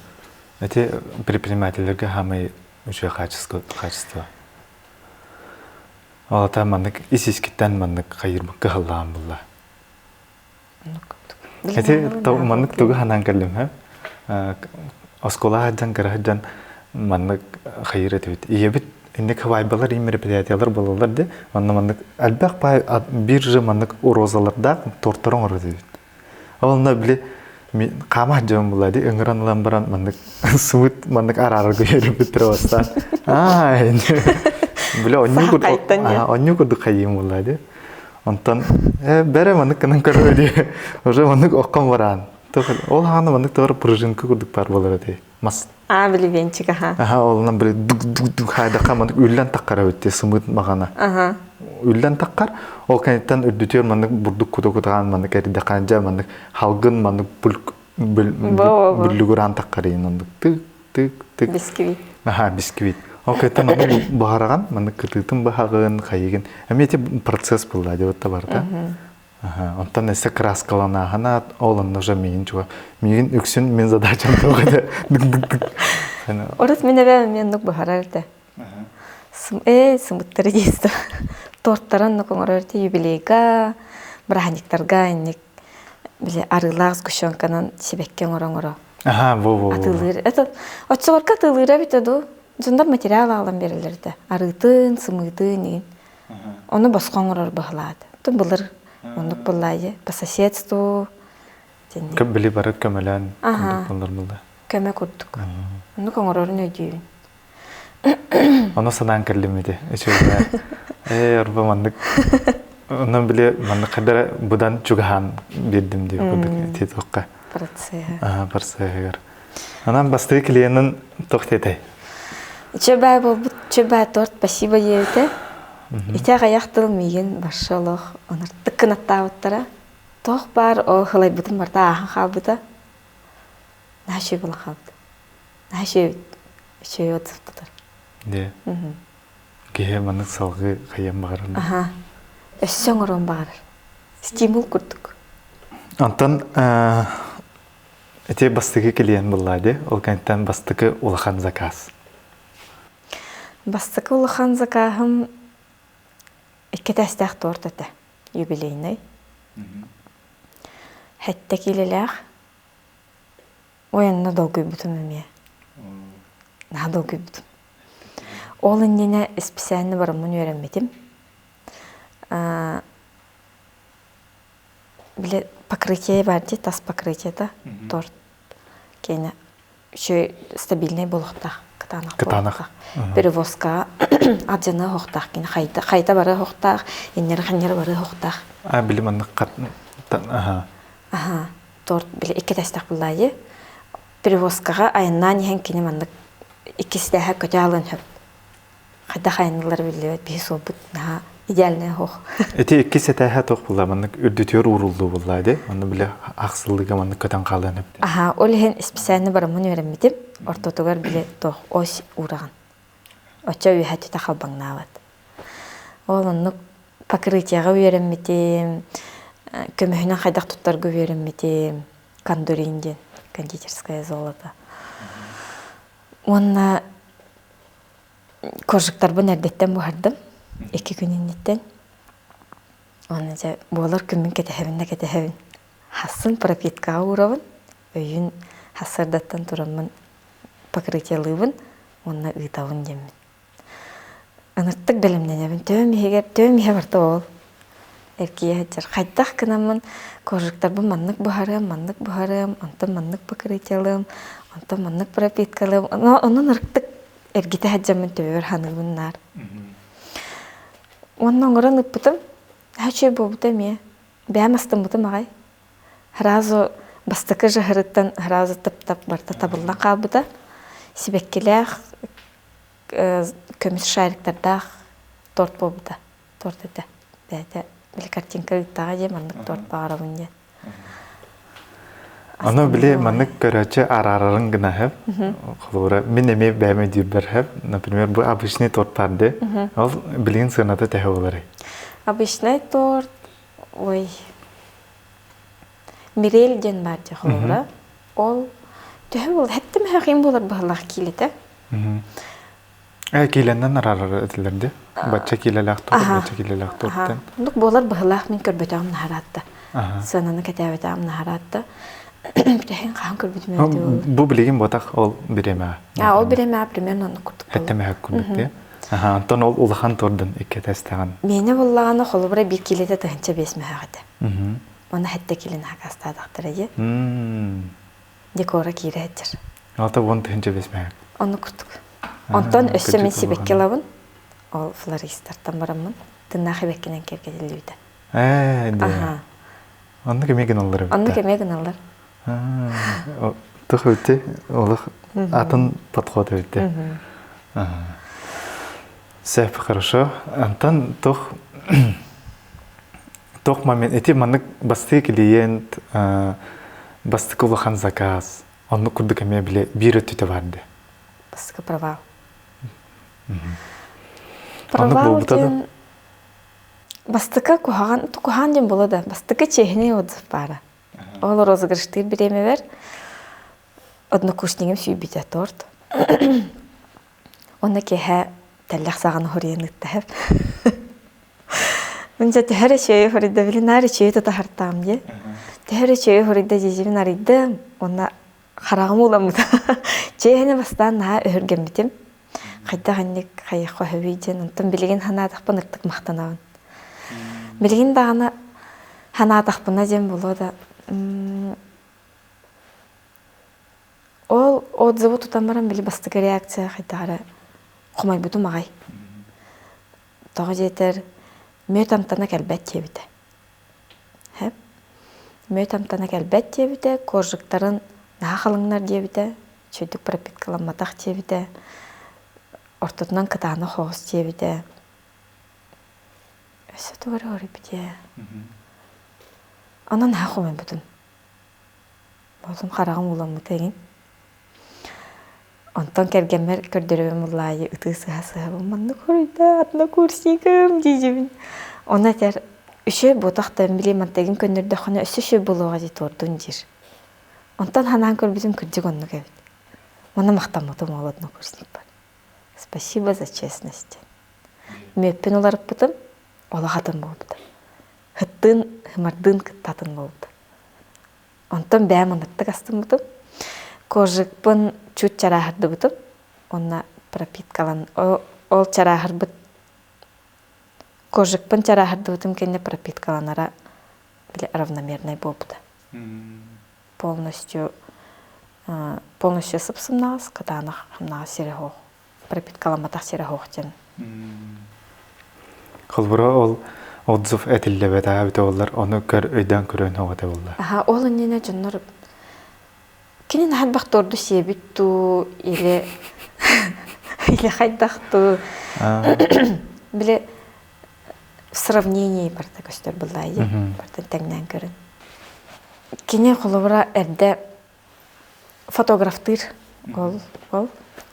Ити предпринимателлэргэ хаамай үчүгэй качество качество. Ол ата маннык ис-искиттэн маннык хайырбыт кыһаллаан булла. Ити маннык тугу ханаан кэллим һэ? Оскуола сылдьан кыра сылдьан маннык хайыр этибит. Ийэбит инник хабайбалар и мероприятиялар буолаллар де. Онно маннык элбэх баай биржа маннык розалардаах тортар оҥорор этибит. Ол онно били хаама дьон була ди ыҥыран ылан баран маннык сымыт маннык араарарга үөрэммиттэрэ бастаан. Аа били онньуу курдук хайыым буолла ди. Онтон бэрэ маннык гынан көрөр ди. Уже маннык оккон бараан. Ол хаана маннык товар пружинка курдук бар болар эти. Мас. А, били венчик, аха. Аха, олунан били дук дук дук хайдаха маннык үллэн таххара битти сымыт махана. Аха. үллэн таххар, ол кэнниттэн үрдүтүөр маннык бурдук кута кутаҕаан маннык эрдэххэ дьэ маннык халгын маннык бүллүгүраан таххар иин оннук тык тык тык Бисквит. Аха, бисквит. Ол кэнниттэн маннык баһараҕан, маннык кытыытын баһаҕын, хайыгын. Эмиэ ити процесс буолла дебет барыта. Онтон өссө краскаланааһына, ол онно уже миигин чуга. Миигин үксүн мин задачам туох этэ. Урут мин эбээм эмиэ оннук быһарар этэ. Ээ, сымыттары диэстэ. Торттары оннук оҥорор этэ юбилейга, бырааһынньыктарга инник били арыылаах сгущенканан сибэкки оҥоро-оҥоро Аха, во-во-во. Атыылыыр. Это оччолорго атыылыыра эбитэ дуу? Дьоннор материал аҕалан биэрэллэр этэ. Арыытын, сымыытын игин. Ону босхо оҥорор быһылаат. Тун былыр оннук буоллаайы. По соседству дэнник. Били бары көмөлөөн курдук буоллар буолла. Көмө курдук. Оннук оҥорорун өйдүүбүн. Ону санаан кэллим ити. Үчүгэй. Ээ, арба маннык онон били маннык хайдара быдан чугаһаан биэрдим диye курдук ити туохха. Процеһа. Аа, процеһыгар. Анан бастыы клиенын туох диэтэй? Чөбээ буолбут чөбээ торт спасибо диэбитэ. Ити аҕыйах тыл миигин барша олох ыныртык кынаттаабыттара. Туох баар ол хылайбытым барыта ааһан хаалбыта. Наһаа үчүгэй буолан хаалбыта. Наһаа үчүгэй үчүгэй отзыв тутар. Дьэ. Киһи маннык салгыы хайыан баҕарар. Аха. Өссө оҥоруон баҕарар. Стимул курдук. Онтон ити бастакы клиент булла ди, ол кэнниттэн бастакы улахан заказ. Бастакы улахан закаһым икки этээстээх торт этэ, юбилейный. Хэттэ киилэлээх. Ой, онно долгуйбутум эмиэ. Наһаа долгуйбутум. Ол иннинэ исписээннэ бараммын үөрэммитим. Били покрытие бар дии, тас покрытиета, торт киэнэ үчүгэй стабильнай буолуохтаах, кытаанах Кытаанах. Перевозка алдьаныа оһохтоох кини хайта, хайта бары оһохтоох, инньэрэ-ханньара бары оһохтоох. А, били маннык хат... Аха. Аха. Торт били икки тэстэх буллаайы. Перевозкаҕа айаннаан иһэн кини маннык иккистээһэ көтө алын хөп. Хайдах айанныылар биллибэт биһи суолбут наһаа идеальная оһох. Ити иккис этээһэ туох булла маннык үрдүтүөр ууруллуу булла ди. Онно били ахсыллыга маннык көтөн хаалыан эбит. Аха, ол иһин исписээнни бараммын үөрэммитим. Ортотугар били туох ось уураҕын. Оччо үөһэ түтэ халбаҥнаабат. Ол оннук покрытиеҕа үөрэммитим, көмөһүнэн хайдах туттарга үөрэммитим, кондурин диэн кондитерское золото. Уонна коржиктарбын эрдэттэн буһардым, икки күн инниттэн. Уонна дьэ буолар күммүн кэтэһэбин да кэтэһэбин. Хассын пропиткаҕа уурабын, өйүн сарсыардаттан тураммын покрытиелыыбын уонна ыытабын диэммин. Ыныртык бэлэмнэнэбин. Төһөм иһигэр, төһөм иһэ барта ол. Эргийэ сылдьар. Хайдах гынаммын коржиктарбын маннык буһарыам, маннык буһарыам, онтон маннык покрытиелыам, онтон маннык пропиткалыам. Онон ырыктык эргитэ сылдьаммын төбөбөр ханыыбын наар. Уонна оҥорон ыппытым. Наһаа үчүгэй буолбута эмиэ. Бэйэм астыммытым аҕай. Сразу бастакы жаһырыттан сразу тып-тап барыта табыллан хаалбыта. Сибэккилээх көмүс шариктардаах торт буолбута. Торт этэ. Бэйэтэ били картинка ыыттаҕа дии маннык торт баҕарабын диэн. Ону били маннык көрөөччү араарарын гына сөп. Холобура, мин эмиэ бэйэм өйдүүрбэр сөп. Например, бу обычный торт баар дии. Ол билигин сыаната төһө буоларый? Обычный торт, ой, Мирель диэн баар дии холобура. Ол төһө буол хэттэ мөһөҕүн буолар быһылаах киилэтэ. Э, киилэннэн араарар этилэр дии. Бачча киилэлээх торт, бачча киилэлээх торттан. Оннук буолар быһылаах мин көрбөтөҕүм наһараатта. Сыананы кэтээбэтэҕим наһараатта. Бүтэһин хаһан көрбүтүм эбитэ буолла. Бу билигин ботах ол бириэмэҕэ. А, ол бириэмэҕэ примерно оннук курдук Хэттэ мөһөк курдук дии. Аха, онтон ол улахан тордун икки этээстэҕин. Миэнэ буллаҕына холобура биир киилэтэ 1005 мөһөөх этэ. Уонна хэттэ киилэни хакаастаатахтара дии. Декора киирэ сылдьар. 60 5 мөһөк. Оннук курдук. Онтон өссө мин сибэкки ылабын. Ол флористартан бараммын. Тыннаах сибэккинэн киэргэтиллибитэ. Ээ, дии. Оннук эмиэ гыналлар эбит. Оннук эмиэ гыналлар. Тух эбити, олох атын подход эбити. Сөп, хорошо. Антон тух Туох момент ити маннык бастыы клиент бастакы улахан заказ оннук курдук эмиэ били биир өттүтэ бар дии. Бастакы провал. Оннук Провал буолбута да? диэн бастакы куһаҕан куһаҕан диэн буолуо да бастакы чиэһинэй отзыв баара. Ол розыгрыштыыр бириэмэбэр однокурсникым сүүйбүтэ торт. Онно киэһэ тэллэх саҕана хоруйан ыыттаһып. Мин дьэ төһө эрэ үчүгэйи хоруйда били наар үчүгэйи тута хартаам дии. Төһө эрэ үчүгэйи хоруйда дьиэбин арыйдым уонна хараҕым ууламмыта. Чиэһинэ бастаан наһаа өһүргэммитим. Хайдах инник хайыахха өһөбүй диэн онтон билигин санаатахпын ыртык махтанабын. Билигин даҕаны санаатахпына диэн буолуо да Ол отзывы тутан баран били бастакы реакция хайдах эрэ хомойбутум аҕай. Тоҕо диэтэр мүөт амтана кэлбэт диэбитэ. Һэп. Мүөт амтана кэлбэт диэбитэ, коржиктарын наһаа халыҥнар диэбитэ, үчүгэйдик пропиткаламматах диэбитэ, ортотунан кытаанах оҕус диэбитэ. Өссө тугу эрэ хоруйбутэ. Онон наһаа хомойбутум. Болсум хараҕым ууламмыта эҥин. Онтон кэргэммэр көрдөрөбүн буллаайы ытыы сыһа-сыһабын маннык хоруйда однокурсникым диибин. Ону этэр үчүгэй буотах да били мантыгын көннөрдөххүнэ өссө үчүгэй буолуоҕа дии туордун диир. Онтон ханаан көрбүтүм кырдьык оннук эбит. Уонна махтаммытым ол однокурсникпар. Спасибо за честность. Мүөппүн уларыппытым, олох атын буолбута. Хыттыын, хымардыын кытта атын буолбута. Онтон бэйэм ыныртык астыммытым. Кожикпын чуть чарааһырдыбытым. Уонна пропиткалан ол чарааһырбыт кожикпын чарааһырдыбытым кэннэ пропиткаланара били равномернай буолбута. Полностью полностью сып-сымнаҕас, кытаанах хамнаҕас сирэ суох пропиткаламматах сирэ суох диэн. Холбура ол отзыв этиллибэтэ эбитэ буоллар, ону көр өйдөөн көрөн оҕото буолла. Аха, ол иннинэ дьоннор кини наһарбах торду сиэбит туу или или хайдах туу били в сравнении барыта көстөр буллаайы барытын тэҥнээн көрөн. Кини холобура эрдэ фотографтыыр ол ол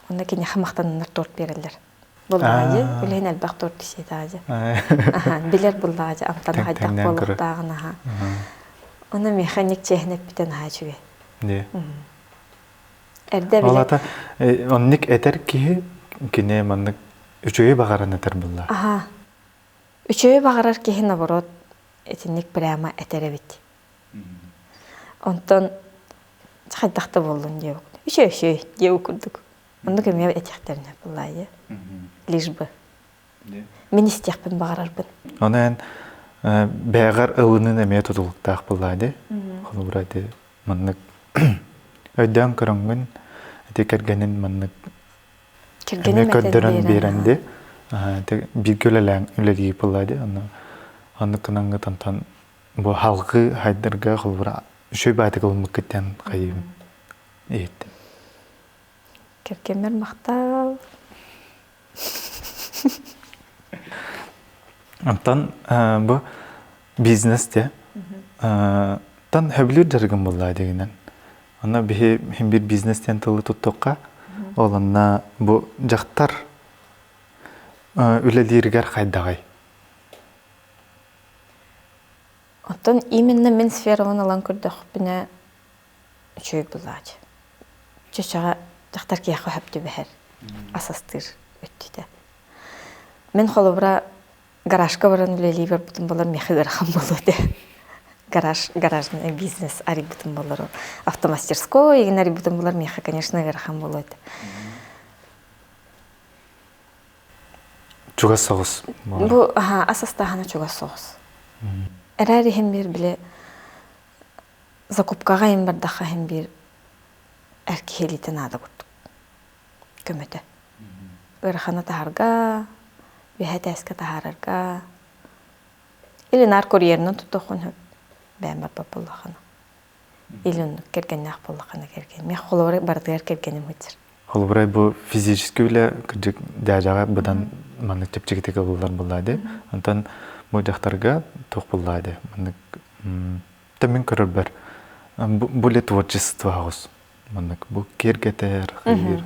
онно киниэхэ махтананнар торт биэрэллэр буллаҕа билигин элбэх торт сиэтэҕэ дьэ аха билэр буллаҕа дьэ амтана хайдах буолуохтааҕын аха ону миэхэ инник чиэһин эппитэ наһаа үчүгэй эрдэ Ол ата оннук этэр киһи кини маннык үчүгэй баҕаран этэр булла. Аха. Үчүгэй баҕарар киһи наоборот итинник прямо этэр эбит. Онтон хайдах да буоллун диэбит. Үчүгэй үчүгэй диэбит курдук. Оннук эмиэ этиэхтэринэ буоллаайы. Лишь бы. Мин истиэхпин баҕарарбын. Ону эн бэйэҕэр ылынын эмиэ тутулуктаах буоллаа дии. Холобура ити маннык өйдөөн көрөҥҥүн ити кэргэнин маннык эмиэ көрдөрөн биэрэн дии. Бииргэ үлэлээн үлэлии буоллаа дии. Онно оннук гынаҥҥыт онтон бу халгы хайдарга холобура үчүгэй баайтык ылыммыккыт диэн хайыым иһиттим. Кэргэммэр махтал. Онтон бу бизнес те тан хөбүлүүр дьарыгым буолла дигинэн. Онно биһи хим бир бизнес диэн тылы туттуохха. Ол онно бу дьахтар үлэлииригэр хайдаҕай? Оттон именно мин сферабын ылан көрдөхпүнэ үчүгэй булаачы. Чөчөҕө дьахтар киһиэхэ хөп түбэһэр, ас астыыр өттүтэ. Мин холобура гаражка баран үлэлии барбытым буолар миэхэ ыарахан буолуо этэ. Гараж, гаражный бизнес арыйбытым буолар. Автомастерской игин арыйбытым буолар миэхэ, конечно, ыарахан буолуо этэ. Чугас соҕус. Бу ас астааһына чугас соҕус. Эрээр иһин биир били закупкаҕа иһин бардахха иһин биир эр киһи илиитэ наада курдук көмөтө. Ыараханы таһарга, үөһэ этээскэ таһаарарга или наар курьерынан туттуоххун сөп бэйэм барбат буоллаххына. Или оннук кэргэннээх буоллаххына кэргэн. Миэхэ холобура барытыгар кэргэним сылдьар. Холобура бу физический үлэ кырдьык дьаадьаҕа быдан маннык чэпчэкитик ылыллар буолла дии. Онтон Бу дьахтарга туох буллаа дии маннык мин көрөрбөр бу ли творчество аҕыс маннык бу киэргэтэр хайыр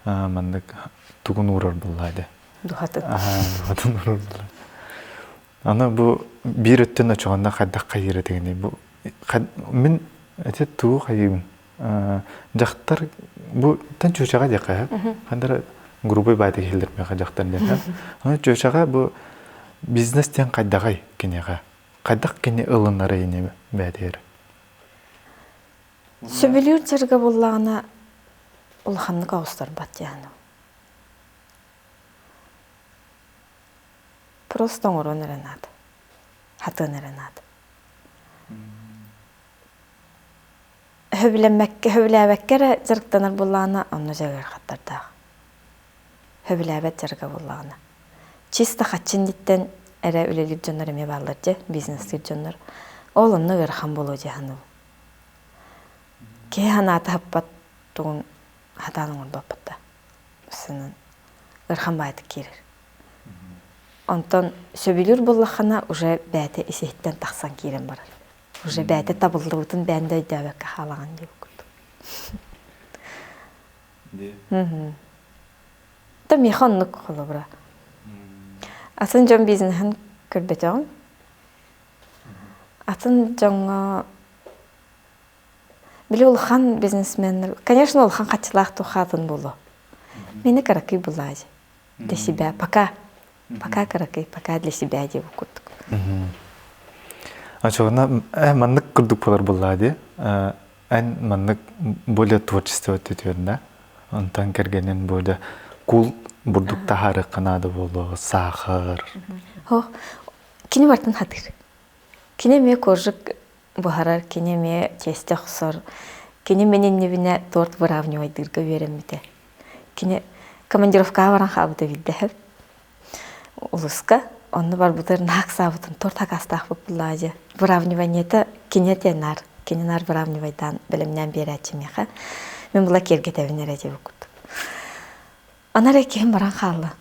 маннык тугун уурар буллаа дии духатын духатын уурар буллаа аны бу биир өттүн очоҕунна хайдах хайыыр этигиний бу мин эти тугу хайыыбын дьахтар бу тан чүөчэҕэ диэххэ хандара грубый баайда киһилэр миэхэ дьахтар диэн аны чүөчэҕэ бу бизнес диэн хайдаҕай киниэхэ хайдах кини ылынарый ини бээтигэр Сөбүлүүр дьарыга буллаҕына улаханнык оҕустарбат диэн. Просто оҥоруон эрэ наада. Хатыан эрэ наада. Сөбүлэммэккэ, сөбүлээбэккэ эрэ дьарыктанар буоллаҕына, онно дьэ ыарахаттардаах. Сөбүлээбэт дьарыга буоллаҕына. Чисто хаччы инниттэн эрэ үлэлиир дьоннор эмиэ бааллар дьэ, бизнестиир дьоннор. Ол онно ыарахан буолуо дии саныыбын. Киһи санаата хаппат тугун хатаан оҥорбоппут да. Сынан ыарахан баайдык киирэр. Онтон сөбүлүүр буоллаххына уже бэйэтэ ис-иһиттэн тахсан киирэн барар. Уже бэйэтэ табыллыбытын бэйэн да өйдөөбөккө хаалаҕын диэбит курдук. Да миэхэ оннук холобура. Атын дьон бизнеһин көрбөтөҕүм. Атын дьоҥҥо били улахан бизнесменнэр, конечно, улахан хаччылаах тухаатын буолуо. Мени кыракый булаадьы. Для себя. Пока. Пока кыракый, пока для себя диэбит курдук. Очоҕуна маннык курдук буолар буоллаа дии. Эн маннык более творчество өттүтүөрнэ. Онтон кэргэнин более кул бурдук таһаарыахха наада буолуо, саахар. Хо, кини бартын хатыр. Кини эмиэ коржик буһарар, кини эмиэ тиэстэ охсор. Кини мин иннибинэ торт выравнивайдыырга үөрэммитэ. Кини командировкаҕа баран хаалбыта биирдэ улуска. Онно барбытыгар наһаа ыксаабытын торт акаастаахпыт буллаҕа дьэ. Выравниваниета кини этиэн наар, кини наар выравнивайдаан бэлэмнээн биэрээччи миэхэ. Мин була киэргэтэбин эрэ диэбит курдук. Аны эрэ киһим баран хаалла.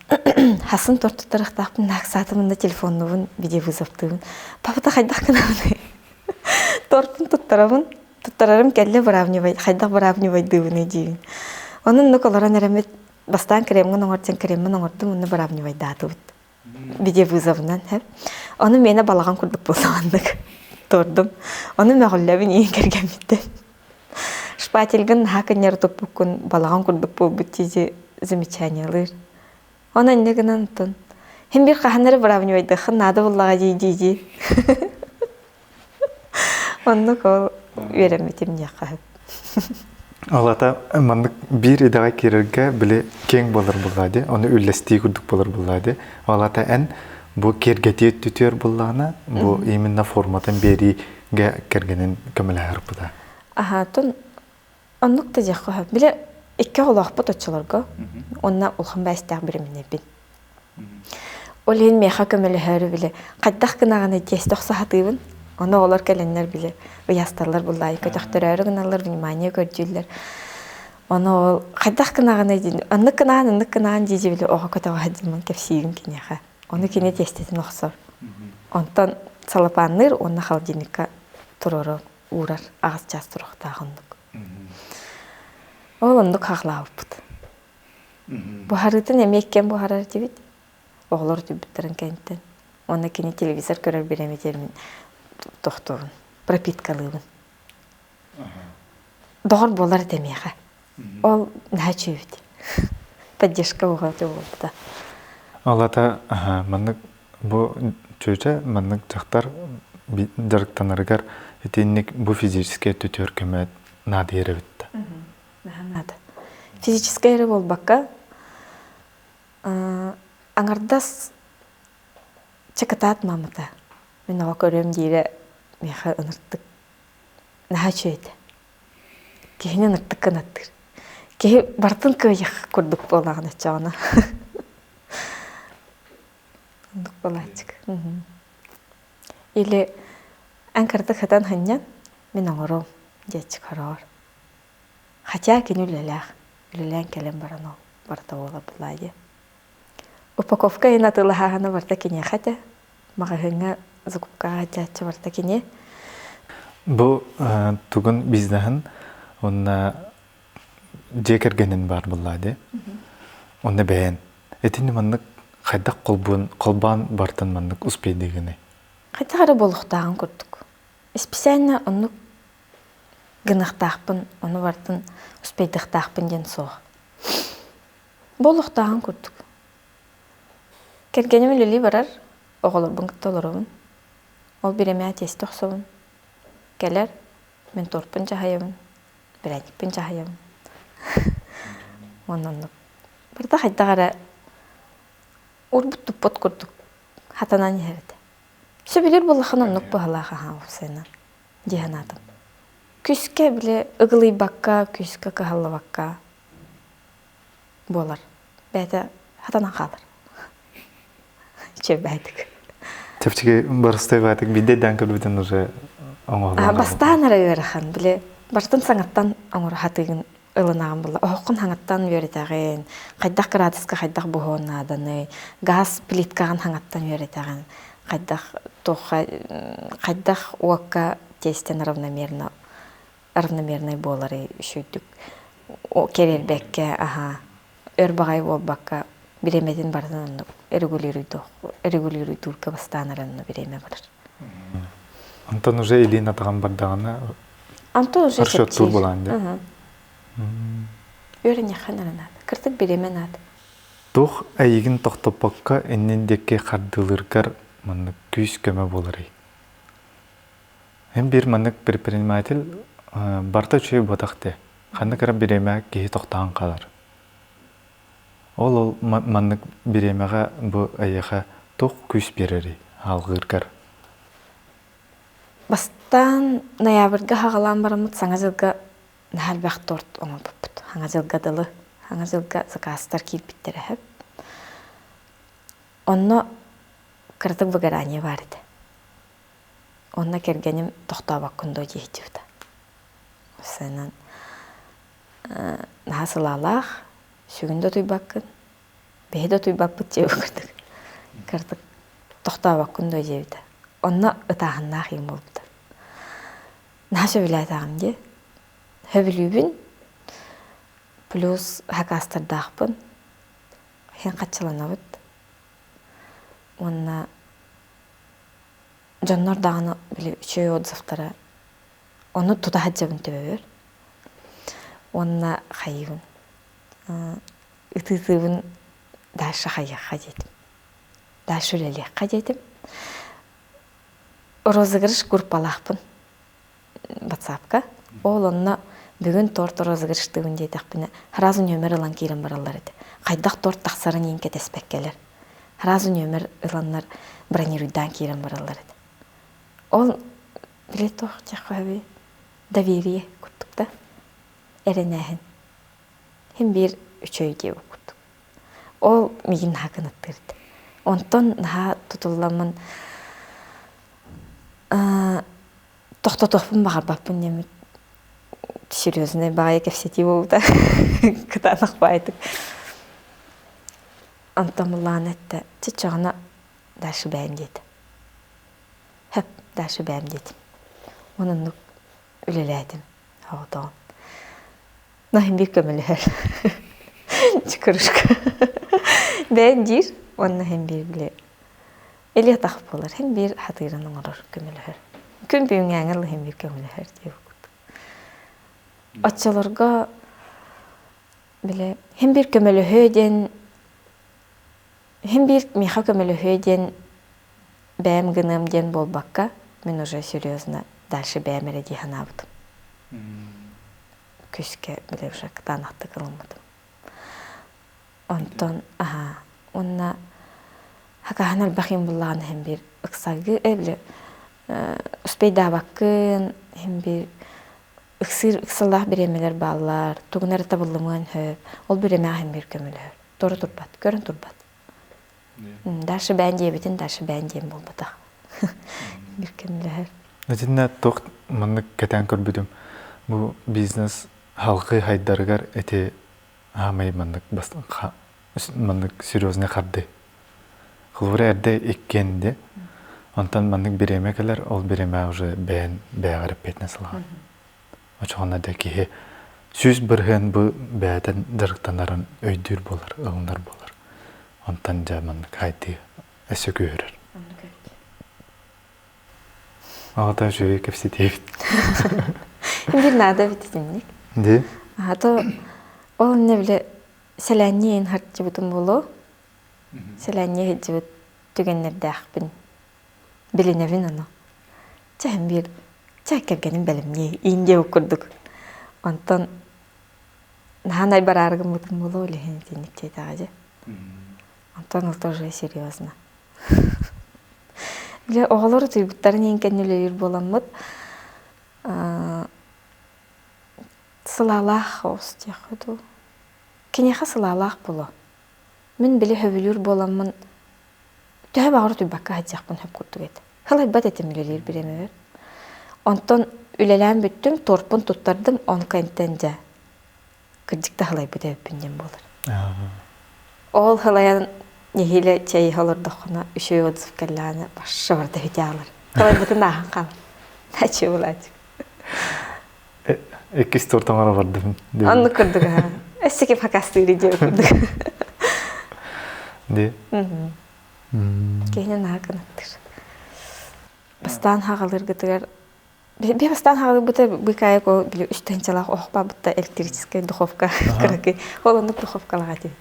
Хасын торт туттарыахтаахпын наһаа ыксаатым да телефоннуубун, видеовызовтуубун. Папата хайдах гынабыный? Тортун туттарабын. Туттарарым кэллэ выравнивай, хайдах выравнивайдыыбыный диибин. Онон оннук олорон эрэммит бастаан кремҥин оҥор диэн креммин оҥордум уонна выравнивайдаатыбыт. Видеовызовынан һэ. Ону миэнэ балаҕан курдук буоллаҕаннык тордум. Ону мөҕүллэбин ийэн кэргэммиттэн. Шпательгын наһаа кынньары туппуккун балаҕан курдук буолбут дии замечаниелыыр. Онон инньэ гынан оттон Һин биир хаһан эрэ выравнивайдыаххын наада буоллаҕа дии-дии. Оннук ол үөрэммитим диэххэ сөп. Ол ата маннык биир идэҕэ киирэргэ били киэҥ буолар буоллаа дии, ону үллэстии курдук буолар буоллаа дии. Ол ата эн бу киэргэтии өттүтүөр буоллаҕына, бу именно форматын биэриигэ кэргэнин көмөлөһөр буда. Аһаатын оннук да диэххэ сөп. Били икки оҕолоохпут оччолорго уонна улахан баайыстаах бириминэбин. Ол иһин миэхэ көмөлөһөөрү били хайдах гынаҕыный тиэстэ охсо сатыыбын. Ону оҕолор кэлэннэр били ыйаасталлар буллаайы көтөхтөрөөрү гыналлар, внимание көрдүүллэр. Ону ол хайдах гынаҕыный диэн оннук гынаан, оннук гынаан дии били оҕо көтөҕө сылдьыммын кэпсиибин киниэхэ. Ону кини тиэстэтин охсор. Онтон салапаанныыр уонна холодильникка туруору уурар аҕыс чаас туруохтаах оннук. Ол оннук хаҕылаабыппыт. Буһарыытын эмиэ иккиэн буһарар этибит. Оҕолор утуйбуттарын кэнниттэн. Уонна кини телевизор көрөр бириэмэтигэр мин тохтуубун, пропиткалыыбын. Доҕор буолар этэ миэхэ. Ол наһаа үчүгэйбит. Поддержка буолбута буолбута. Ол ата маннык бу чүөчэ маннык дьахтар дьарыктанарыгар итинник бу физическэй өттүтүгэр көмө наадыйар эбит да. Наада. Физическэй эрэ буолбакка, аҥардас чакытаат маамата мин оҕо көрүөм диирэ миэхэ ыныртык наһаа үчүгэй этэ. Киһини ыныртык кынаттыыр. Киһи барытын кыайых курдук буолаҕын оччоҕуна. Оннук буолааччык. Или эн кыратык сытан сынньан мин оҥоруом диэччи хороҕор. Хотя кини үлэлээх, үлэлээн кэлэн баран ол барыта буола буоллаа дии. Упаковка иһин атыылаһааһына барыта киниэхэ этэ. Маҕаһыыҥҥа закупкаҕа сылдьааччы барыта кини. Бу тугун бизнеһин уонна дьиэ кэргэнин баар буоллаа дии. Онно бэйэн. Итини маннык хайдах холбуон холбоон бартын маннык успейдыгыный? Хайдах эрэ буолуохтааҕын курдук. Исписээннэ оннук гыныахтаахпын, ону бартын успейдыахтаахпын диэн суох. Буолуохтааҕын курдук. Кэргэним үлэлии барар, оҕолорбун кытта олоробун. Ол бириэмэҕэ тиэстэ охсобун. Кэлэр, мин торпун дьаһайабын, бирээникпин дьаһайабын. Уонна оннук. Барыта хайдах эрэ урбут-туппут курдук хатанан иһэр этэ. Сөбүлүүр буоллаххына оннук быһалаах аһаа уопсайынан дии санаатым. Күүскэ били ыгылыйбакка, күүскэ кыһаллыбакка буолар. Бэйэтэ хатанан хаалар. Чэбээтик. Чэпчэки барыстай баатык биирдэ дээн көрбүтүн уже оҥоһуллан Бастаан эрэ ыарахан, били барытын саҥаттан оҥоро хатыыгын ылынаҕын буолла. Оһоххун хаҥаттан үөрэтэҕин, хайдах кыраадыска хайдах буһуон нааданый, газ плиткаҕын хаҥаттан үөрэтэҕин, хайдах туохха хайдах уокка тиэстэн равномерно равномернай буоларый үчүгдүк кэриэрбэккэ аһаа өр баҕайы буолбакка бириэмэтин барытын оннук регулируйдуурга бастаан эрэ онно бириэмэ барар. Онтон уже илиин атаҕын бардаҕына Антон уже расчеттуур буолаан дии. Үөрэниэххэ эрэ наада. Кырдьык бириэмэ наада. Туох эйигин тохтоппокко иннин диэки хардыылыыргар маннык күүс-көмө буоларый? Эн биир маннык предприниматель барыта үчүгэй буотах дии. Ханнык эрэ бириэмэ киһи тохтоон хаалар. Ол маннык бириэмэҕэ бу эйиэхэ туох күүс биэрэрий алҕыыргар? Бастаан ноябрьга хаҕалаан бараммыт Саҥа дьылга наһаа элбэх торт оҥорбуппут. Саҥа дьылга дылы. Саҥа дьылга заказтар киирбиттэрэ сөп. Онно кыратык выгорание баар этэ. Онно кэргэним тохтообоккун дуо диэччибитэ. Сыанан наһаа сылаалаах, сүгүн да утуйбаккын, биһи да утуйбаппыт диэбит курдук. Кыратык тохтообоккун дуо диэбитэ. Онно ытааһыннаах ийэм буолбута. Наһаа сөбүлээтэҕим дии. Сөбүлүүбүн, плюс хакаастардаахпын. Иһин хаччыланабыт. Уонна дьоннор даҕаны били үчүгэй отзывтара ону тута сылдьабын төбөбөр. Уонна хайыыбын ытыытыыбын дальше хайыахха диэтим. Дальше үлэлиэххэ диэтим. Розыгрыш группалаахпын ватсапка. Ол онно бүгүн торт розыгрыштыыбын диэтэхпинэ сразу нүөмэр ылан киирэн бараллар этэ. Хайдах торт тахсарын иин кэтэспэккэлэр. Сразу нүөмэр ыланнар бронируйдаан киирэн бараллар этэ. Ол били туох диэххэ доверие курдук да эрэнээһин. Хин биир үчүгэй диэбит курдук. Ол миигин наһаа кынаттыыр этэ. Онтон наһаа тутулламмын тохтотуохпун баҕарбаппын диэммит серьезный баҕайы кэпсэтии буолбута кытаанах баайытык. Онтон Муллаана эттэ, чыччаҕына дальше бэйэм диэтэ. Хөп, дальше бэйэм диэтим. Оннук үлэлээтим оҕотоҕун. Наһаа биир көмөлөһөр. Чукурушка. Бэйэн диир, уонна иһин биир били илии-атах буолар, иһин биир хатыырын оҥорор, көмөлөһөр. Күн бүгүҥҥээҥи иһин биир көмөлөһөр диэбит. Оччолорго били иһин биир көмөлөһүө диэн иһин биир миэхэ көмөлөһүө диэн бэйэм гыныам диэн буолбакка, мин уже серьезно дальше бэйэм эрэ дии санаабытым. Күскэ били уже кытаанахтык ылыммытым. Онтон аһаа уонна хакаһан элбэх иһин буллаҕына иһин биир ыксалгы били успейдаабаккын иһин биир ыксыыр ыксаллаах бириэмэлэр бааллар, тугун эрэ табыллымыан сөп, ол бириэмэҕэ иһин биир көмөлөһөр. Туора турбат, көрөн турбат. Дальше бэйэн диэбитин, дальше бэйэн диэн буолбатах. Биир көмөлөһөр. Итиннэ туох маннык кэтээн көрбүтүм бу бизнес халқы хайдарыгар эти аамай маннык маннык серьезный харды. Холобура эрдэ иккиэн де. Онтон маннык бириэмэ кэлэр, ол бириэмэ уже бэйэн бэйэҕэр эппиэтинэс ылаҕын. Очоҕуна да киһи 100% бу бэйэтин дьарыктанарын өйдүүр буолар, ылынар буолар. Онтон дьэ маннык хайдыы өссө күүһүрэр. Аҕата үчүгэй кэпсэтиэбит. Биир наада эбит итинник. Ди? Ато ол инне бile сэлээнньи иһин харчыбытым буолуо. Сэлээнньи иһитдьибит түгэннэрдээхпин. Билинэбин ону. Чэ биир чэ кэргэним бэлэмниэ иин диэбит курдук. Онтон наһаа айбараары гыммытым буолуо ол иһин итинник диэтэҕэ дьэ. Онтон ол тоже серьезно. Дьэ оҕолор утуйбуттарын иһин кэннэ үлэлиир буоламмыт сылаалаах оҕус диэххэ дуу. Киниэхэ сылаалаах буолуо. Мин били сөбүлүүр буоламмын төһө баҕар утуйбакка сылдьыахпын сөп курдук этэ. Сылайбат этим үлэлиир бириэмэбэр. Онтон үлэлээн бүттүм, торпун туттардым, он кэнтэн дьэ кырдьык да сылайбыт эбиппин диэн буолар. Ол сылайан нэһиилэ чэй иһэ олордоххуна үчүгэй отзыв кэллэҕинэ башша барыта бүтэ аалар. Сылайбытын ааһан хаалар. Начи булааччы. Иккис торт оҥоро бардым. Оннук курдук аха. Өссө ким хакастыыр диэн курдук. Ди. Киһини наһаа кынаттыыр. Бастаан хаҕалыыргытыгар би бастаан хаҕалыырбыта быыкаайык ол били үс тыһыынчалаах оһох баабытта электрическэй духовка кыракый. Ол оннук духовкалаах этим.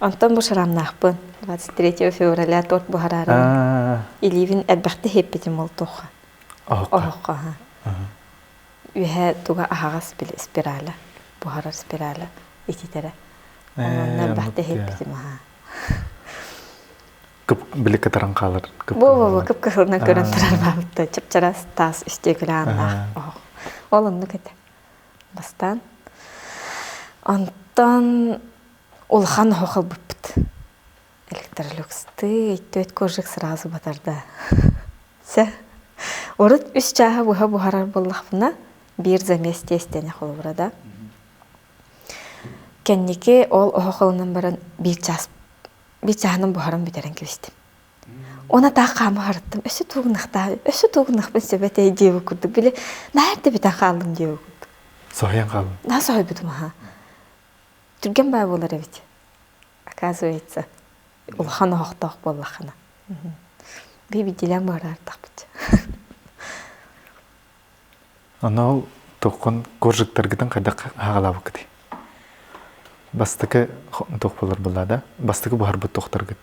Онтон бу шрамнаахпын. 23 февраля торт буһараарыбын. Илиибин элбэхтэ иһиппитим ол туохха. Оһоххо. Үөһэ туга аһаҕас били спираля, буһарар спираля ититэрэ. Онно элбэхтэ иһиппитим аһаа. Кып били кытаран хаалар. Бу-бу кып-кыһылынан көрөн турар баабытта чап-чараас таас истиэкүлэ ааннаах оһох. Ол оннук этэ. Бастаан. Онтон улахан оһох ылбыппыт. Электролюкстыы, түөрт коржик сразу батарда. Сэ. Урут үс чааһы быһа буһарар буоллахпына, биир замес тиэстэни холобура да. Кэнники ол оһох ылынан баран биир чаас биир чааһынан буһаран бүтэрэн кэбистим. Уонна таах хаама харыттым. Өссө тугунахтаа, өссө тугунахпын сөп этэй диэбит курдук. Били наһаа эрдэ бүтэн хааллым диэбит курдук. Соһуйан хааллым. Наһаа соһуйбутум аха. Түргэн баа буолар эбит. Оказывается, улахан оһохтоох буоллаххына. Биибидилээн быһараартахпыт. Аны ол туоххун коржиктаргытын хайдах хаҕалаабыккытый? Бастакы туох буолар буолла да? Бастакы буһарбыт туохтаргыт?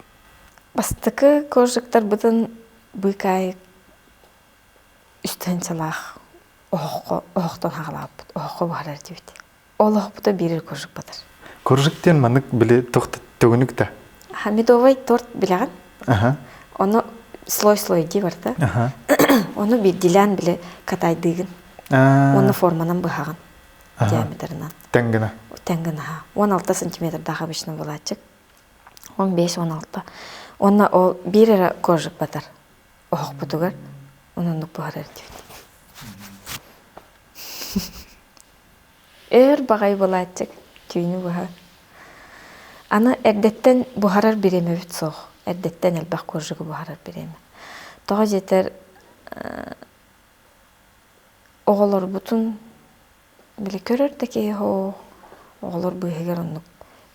Бастакы коржиктарбытын быыкаайык үстэнчалаах оһоххо оһохтон хаҕалаабыт. Оһоххо буһарар диэбит. Олохпута биир коржик батар. Коржик диэн маннык били туох төгүнүк да? Медовый торт билэҕин? Аха. Ону слой-слой дии барда. Аха. Ону биирдилээн били катайдыыгын. Уонна форманан быһаҕын. Диаметрынан. Тэҥ гына. Тэҥ гына. 16 сантиметрдаах обычно булааччык. 15-16. Уонна ол биир эрэ коржик батар. Оһохпутугар оннук буһарар диэбит. Өр баҕайы былааччык түүнү быһа. Аны эрдэттэн буһарар бириэмэбит суох. Эрдэттэн элбэх коржигы буһарар бириэмэ. Тоҕо диэтэр оҕолорбутун били көрөр да киһи суох, оҕолор быыһыгар оннук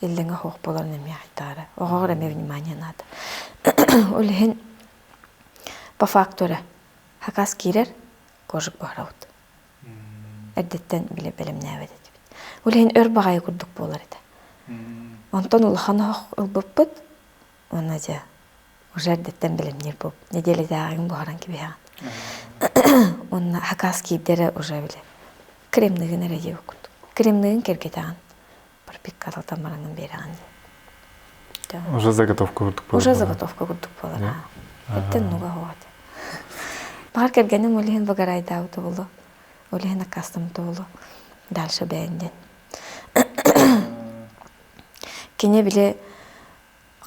иллэҥэ суох буоларын эмиэ хайдаҕара. Оҕоҕор эмиэ внимание наада. Ол иһин по факту эрэ хакас киирэр, коржик буһарабыт. Эрдэттэн бile бэлэмнээбэт этибит. Ол иһин өр баҕайы курдук буолар этэ. Онтон улахан оһох ылбыппыт уонна дьэ уже эрдэттэн бэлэмниир буолбут. Нэдиэлэтээҕин буһаран кэбиһэҕин. Уонна хакас киирдэрэ уже бile кремныгын эрэ диэбит курдук. Кремныгын кэргэтэҕин. Пропитка баранын биэрэҕин диэн. Уже заготовка курдук буолар. Уже заготовка курдук буолар. Эттэн нуга хоот. Баҕар кэргэним ол иһин багарайдаабыта буолуо. Ол иһин аккаастаммыта буолуо. Дальше бэйэн диэн. Кини били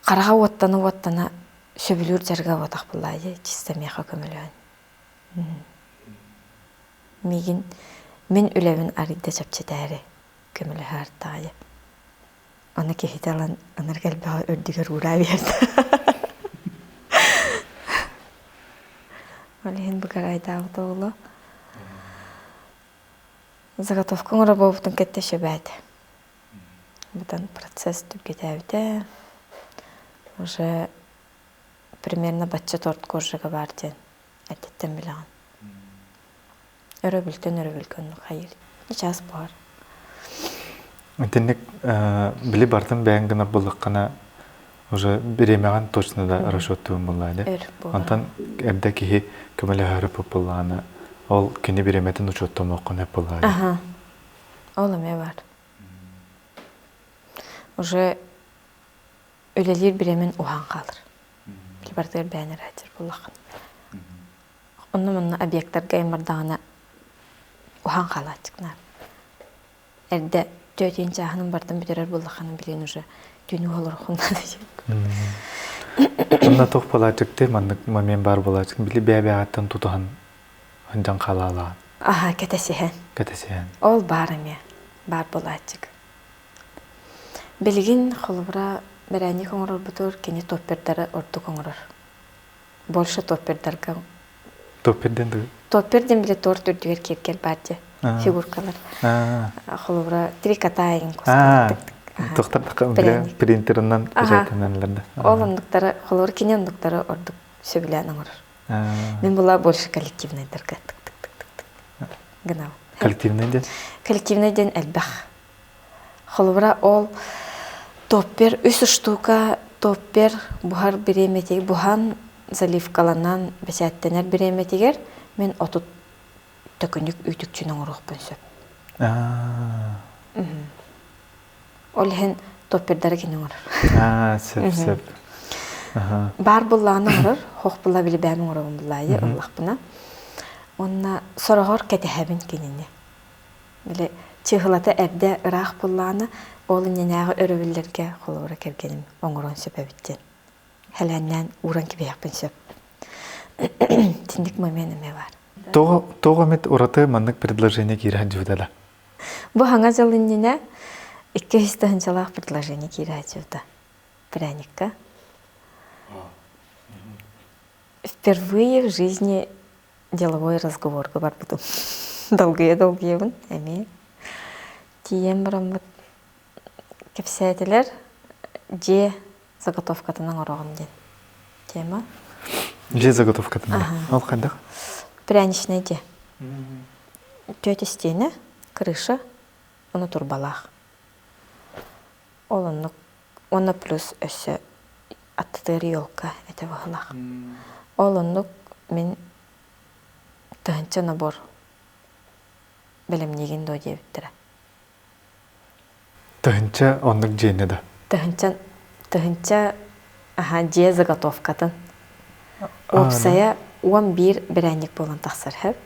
хараҕа уоттана-уоттана сөбүлүүр дьарыга буотах буоллаа дии, чисто миэхэ көмөлөөн. Миигин мин үлэбин арыйда чэпчэтээри көмөлөһө артаайа. Аны киһитэ ылан ынырык элбэҕи үрдүгэр уураа биэрдэ. Ол иһин быгарайдаабыт оҕоло. Заготовка оҥоро буолбутун кытта сөбөөтө. Бутан процесс түргэтээбитэ. Уже примерно бачча торт коржига баар диэн эрдэттэн билэҕин. Өрөбүлтэн өрөбүлгэ оннук хайыр. Чаас буолар. Итинник били бартын бэйэҥ гынар буоллаххына уже бириэмэҕин точно да расчеттуун буоллаа дии. Онтон эрдэ киһи көмөлөһөрү буоллаҕына ол кини бириэмэтин учуоттамуоххун сөп буоллаа дии. Аха. Ол эмиэ бар. Уже үлэлиир бириэмэн уһаан хаалар. Били барытыгар бэйэн эрэ буоллаххын. Онно-манна объектарга аймардаҕына уһаан хаалааччыкнаар. Эрдэ түөтүн чааһынын бартан бүтэрэр буоллаххына билигин уже түүнү олороххун наада Онно туох буолааччыкты маннык момент баар буолааччык били бэйэ-бэйэҕиттэн тутуһан сылдьан хаалаалаан. Аха, кэтэсиһэн. Кэтэсиһэн. Ол баар эмиэ, баар буолааччык. Билигин холобура бэрээнньик оҥорорбутугар кини топпердары ордук оҥорор. Больше топпердарга Топпер диэн тугуй? Топпер диэн били торт үрдүгэр киэргэл баар дии фигуркалар. Холобура три кота иҥ Тохтар принтерынан печатанан да. Ол оннуктары холобура кини оннуктары ордук сөбүлээн оҥорор. Мин була больше коллективнайдарга тык тык тык тык тык гынабын. Коллективный диэн? Коллективный диэн элбэх. Холобура ол топпер үс штука топпер буһар бириэмэтигэр буһан заливкаланан бэчээттэнэр бириэмэтигэр мин 30 төкүнүк үүтүкчүн оҥоруохпун сөп. Ол иһин топпердары кини оҥорор. Сөп, сөп. Баар буллаҕына оҥорор, хох булла били бэйэм оҥоробун буллаайы ыллахпына. Уонна сороҕор кэтэһэбин кинини. Били чыыһылата эрдэ ыраах буллаҕына, ол иннинээҕи өрөбүллэргэ холобура кэргэним оҥоруон сөп эбит диэн хэлээннээн ууран кэбиһиэхпин сөп. Итинник момент эмиэ баар. Тоҕо эмит ураты маннык предложение киирэ сылдьыбыта да? Бу хаҥа дьыл иннинэ 200 тыһыынчалаах предложение киирэ сылдьыбыта пряникка. Впервые в жизни деловой разговорга барбытым. Долгуйа-долгуйабын эмиэ. Тиийэн бараммыт кэпсээтилэр дьиэ заготовкатын оҥороҕун диэн тема. Дьиэ заготовкатын Ол хайдах? Пряничный дьиэ. Түөрт истиэнэ, крыша, уонна турбалаах. Ол оннук уонна плюс өссө аттытыгар елка этэ быһыылаах. Ол оннук мин тыһыынча набор бэлэмниигин дуо диэбиттэрэ. Тыһыынча оннук дьиэни да? Тыһыынча тыһыынча аха дьиэ заготовкатын. Уопсайа 11 бирээнньик буолан тахсар сөп.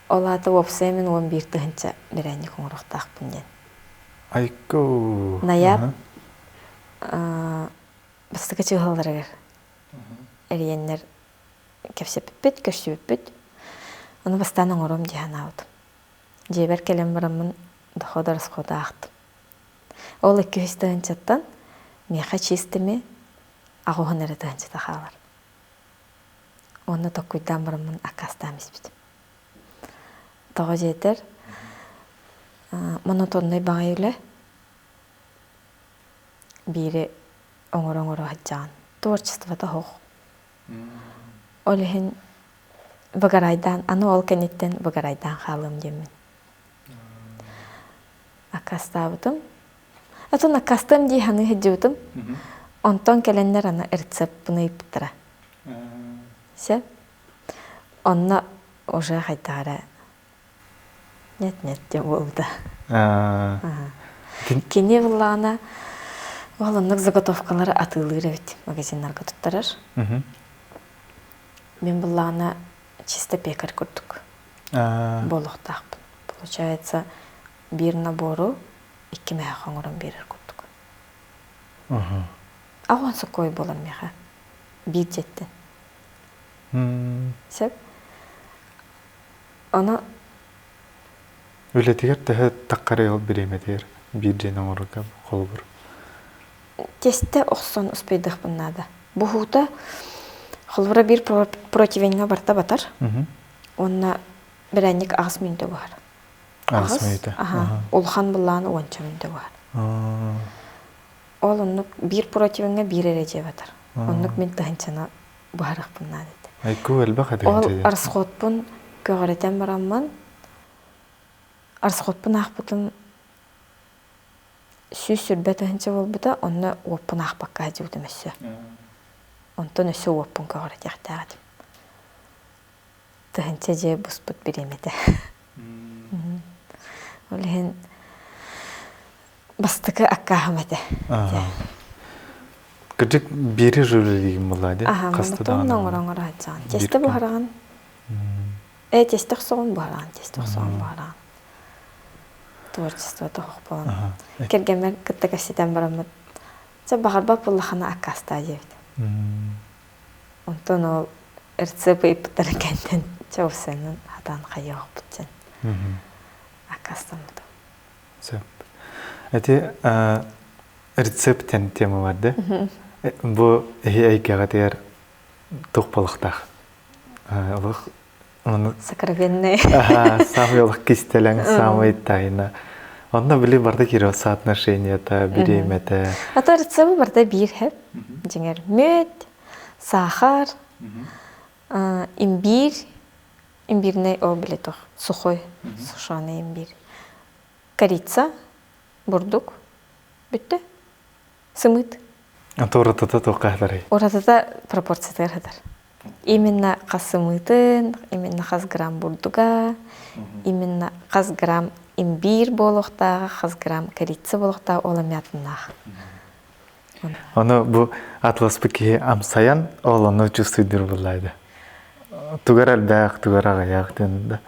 Ол аата уопсайа мин 11 тыһыынча бирээнньик оҥоруохтаахпын диэн. Айку. Найап бастакы чыыһаларыгар эрийэннэр кэпсэппиппит, көрсүбүппүт. Ону бастаан оҥоруом дии санаабытым. Дьиэбэр кэлэн бараммын дохода расхода аахтым. Ол 200 тыһыынчаттан миэхэ чистыми аҕыһын эрэ тыһыынчата хаалар. Уонна токкуйдаан бараммын аккаастаан испитим. Тоҕо диэтэр, монотоннай баҕайы үлэ биири оҥоро-оҥоро сылдьаҕын. Творчествота суох. Ол иһин выгорайдаан, аны ол кэнниттэн выгорайдаан хаалыам диэммин. Аккаастаабытым. Атын аккаастыам дии саныы сылдьыбытым. Онтон кэлэннэр аны рецеппын ыйыппыттара. Сөп. Онно уже хайдах эрэ нет-нет диэн буолбута. Кини буллаҕына ол оннук заготовкалары атыылыыр эбит магазиннарга туттарар. Мин буллаҕына чисто пекарь курдук буолуохтаахпын. Получается биир набору икки мөһөх оҥорон биэрэр курдук. Аҕуон сокуой буолар миэхэ биир дьиэттэн. Сөп. Ону Үлэтигэр төһө таххарый ол бириэмэтигэр биир дьиэни оҥорорго холобур? Тиэстэ охсон успейдыахпын наада. Буһуута. Холобура биир противеньҥа барта батар. Уонна бэрээнньик 8 мүнүүтэ буһар. 8 мүнүүтэ. Аха. Улахан былаан уонча мүнүүтэ буһар. Ол оннук биир противеньҥа биир эрэ дьиэ батар. Оннук мин тыһынчаны буһарыахпын наада этэ. Айку элбэх этэ. Ол расходпун көҕүрэтэн бараммын расходпун аахпытым 120 тыһыынча буолбута, онно уоппун аахпакка сылдьыбытым өссө. Онтон өссө уоппун көҕүрэтиэхтээх этим. Тыһыынча дьиэ буспут бириэмэтэ. Ол иһин бастакы аккааһым этэ. Кырдьык биири жюрилигин буолла ди. Аха, Хаста мотуон оҥоро-оҥоро сылдьаҕын. Тесте буһараҕын. Э, тесте охсоҕун буһараҕын, тесте охсоҕун буһараҕын. Творчествота оһох буолан. Кэргэммэр кытта кэпсэтэн бараммыт, чэ баҕарбат буоллаххына аккаастаа диэбит. Онтон ол РЦП ыйыппыттарын кэнтэн чэ уссанан хатаан хайыахпыт дьэн аккаастаммытым. Сөп. Эти рецепт диэн тема бар да? Бу эһи эйгэҕитигэр туох буолуохтаах? Олох Сокровенный. Самый олох кистэлэҥ, самый тайна. Онно били барда киирэр соотношениета, бириэмэтэ. А то рецепт барда биир хэп. Дьиҥэр мүөт, сахар, имбирь, имбирный ол били туох сухой, сушеный имбирь. Корица, бурдук, бүттэ. Сымыыт. А уратата туохха хатарый? Уратата пропорциятыгар хатар. Именно хас сымыытын, именно хас грамм бурдуга, именно хас грамм имбирь буолуохтааҕа, хас грамм корица буолуохтааҕа ол эмиэ атыннаах. Ону бу атласпыт киһи амсайан ол ону чувствуйдур буллайды. Тугар элбэх, тугар аҕыйах диэн да.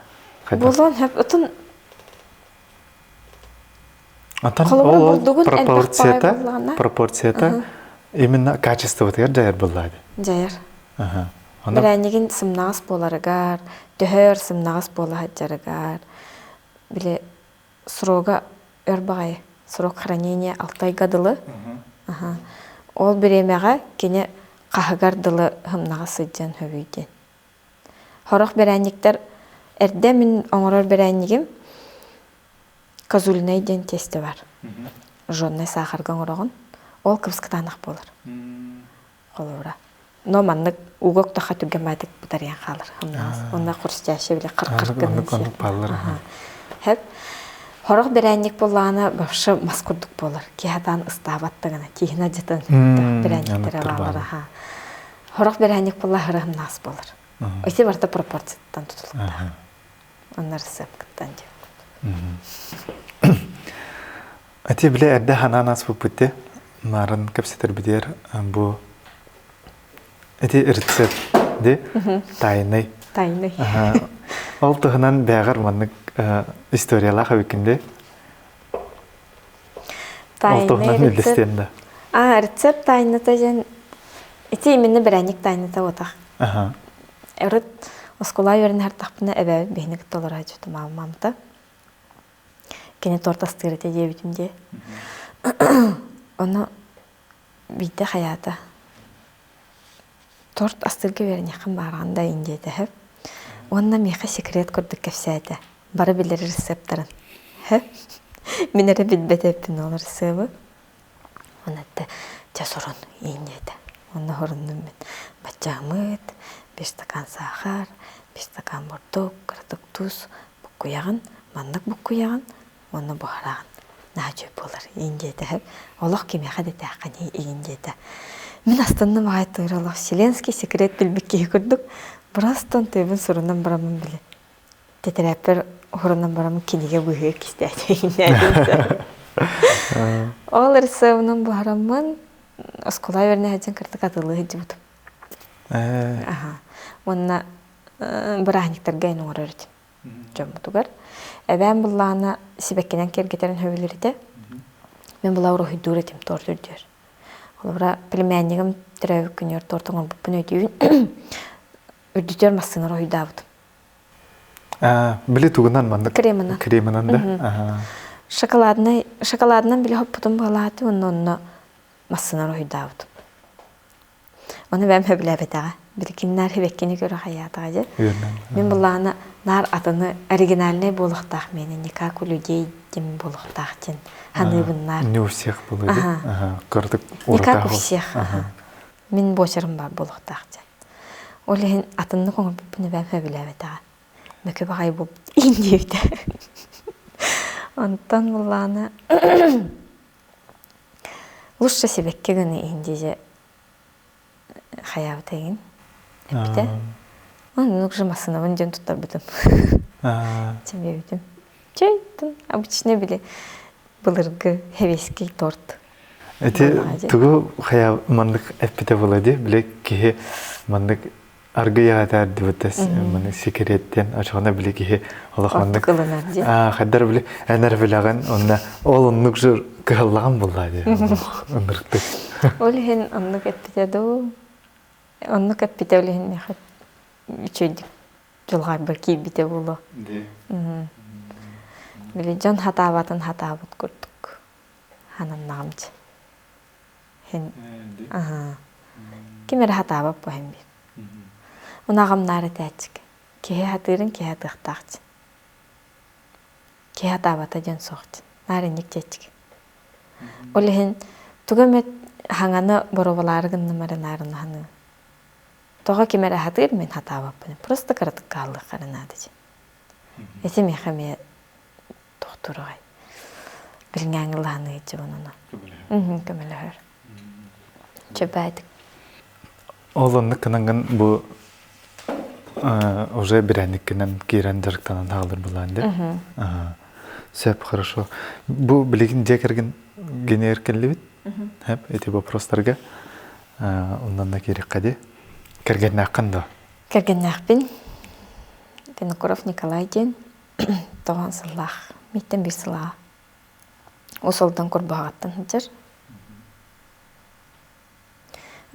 Буолуон хөп отун Антон Холобура ол бурдугун элбэх баҕайы пропорцията, буоллаҕына пропорцията именно качествотыгар дьайар буоллаады. Дьайар. Аха. Онно Бэрээнньигин сымнаҕас буоларыгар, төһөр сымнаҕас буола сылдьарыгар, били срога өр баҕайы, срок хранения алтайга дылы. Аха. Ол бириэмэҕэ кини хаһыгар дылы сымнаҕас сылдьан сөбүй диэн. Сорох бэрээнньиктэр эрдэ мин оҥорор бэрээнньигим Козульнай диэн тиэстэ бар. Жжённай саахарга оҥороҕун. Ол кыбыс-кытаанах буолар. Холобура. Но маннык ууга уктахха түргэн баайдык бытарыйан хаалар. Хамнаҕас. Онно хрустящий били кыр-кыр гынан Оннук бааллар. Хэп. Хорох бэрээнньик буоллаҕына вообще мас курдук буолар. Киһи атаан ыстаабат да гына. Тииһин алдьатан бэрээнньиктэрэ бааллар. Хорох бэрээнньик буолла хырыһымнаас буолар. Ити барыта пропорцияттан тутулуктаах. Онно рецепткыттан диэбит. Ати биле эрдэ ханаан аспыппыт те нарын кэпсэтэрбитигэр бу эти рецепт де тайный. Тайный. Ол туһунан бэҕэр маннык историялаах эбиккин де. Ол туһунан үллэстиэн да. А, рецепт тайната диэн ити именно бэрээнньик тайната отах. Өрүт оскуола үөрэнэ сырыттахпына эбээбит биһини кытта олорооччу маамамта. Кини торт астыыр этэ диэбитим дии. Ону биирдэ хайаата торт астыырга үөрэниэххин баараҕын да иин диэтэ сөп. Уонна миэхэ секрет курдук кэпсээтэ. Бары билэр рецептарын. Сөп. Мин эрэ билбэт эбиппин ол рецебы. Уонна эттэ чэ сорун иин диэтэ. Уонна соруннум мин. Баччаамыт, биир стакан саахар, биир стакан бурдук, кыратык туус буккуйаҕын, маннык буккуйаҕын уонна буһараҕын. Наһаа үчүгэй буолар иин диэтэ. Олох кимиэхэ да этээххиний иин диэтэ. Мин астынным аҕай тыыр олох вселенский секрет билбит киһи курдук просто тыыбын сурунан бараммын били тэтэрээппэр уһурунан бараммын кинигэ быыһыгар кистээтэ Ол рецебынан буһараммын оскуола үөрэнэ сылдьан кырдык атылыы сылдьыбытым. Аха. Уонна бырааһынньыктарга эн оҥорор этим дьоммутугар. Эбээм быллаана сибэккинэн киэргэтэрин сөбүлүүр этэ. Мин була уруһуйдуур этим торт үрдүөр. Холобура, племяннигым төрөөбүт күнүгэр торт оҥорбуппун өйдүүбүн. Үрдүтүөр массыына уруһуйдаабытым. Били тугунан маннык? Кремынан. Кремынан да? Шоколаднай, шоколадынан били хоппутум буолааты, онно онно массыына уруһуйдаабытым. Ону бэйэм сөбүлээбэтэҕэ. Биликин наар сибэккини көрө хайаатаҕа дьэ. Мин былаана наар атыны оригинальнай буолуохтаах миэнэ не как у людей диэн буолуохтаах диэн саныыбын наар. Не у всех было ага. Кырдык Не как у всех. Мин буочарым баар буолуохтаах диэн. Ол иһин атыннык оҥорбуппун эбээм сөбүлээбэтэҕэ. Мөкү баҕайы буолбут иин диэбитэ. Онтон былаана лучше сибэкки гына иһин диэже хайаабыта игин эппитэ. Оннук же массыынабын дьон туттарбытым. Чэбиэбитим. Чэй, обычно били былыргы хевеский торт. Эти тугу хайа маннык эппитэ була ди били киһи маннык аргыйа этэрдибитес маннык секреттен очоҕуна били киһи олох маннык хайдар били энэр билэҕин онна ол оннук жыр кыһаллаҕын булла ди ынырыктык Ол иһин оннук эппитэ дуу оннук эппитэ ол иһин миэхэ үчүгэйдик дьулҕарбар киирбитэ буолуо. Били дьон хатаабатын хатаабыт курдук хананнаҕымчы. Хин аха ким эрэ хатаабат бу иһин биир. Унаҕамнаар этээччик. Киһи хатыырын киһи хатыахтаахчы. Киһи хатаабата диэн суохчу. Наар инник диэччик. Ол иһин тугу эмэ хаҥаны боруобалаары гынным эрэ наарына ханыым. Тоҕо ким эрэ хатыыр мин хатаабаппын. Просто кыратык хааллыахха эрэ наада дьин. Ити миэхэ эмиэ тохтуур аҕай. Билиҥҥээҥи лаһаныгы дьыбын ону. Көмөлөһөр. Чөбээтик. Ол оннук гынан бу уже бирээнниккинэн киирэн дьарыктанан хаалар былаан дии. Сөп, хорошо. Бу билигин дьиэ кэргэн генер кэллибит. Хэп, эти вопростарга оннан да киириэххэ дии. Кэргэннээххин да? Кэргэннээхпин. Винокуров Николай диэн тоҕон сыллаах. Миттен биир сылаа. Усулдан курбаҕаттан сылдьар.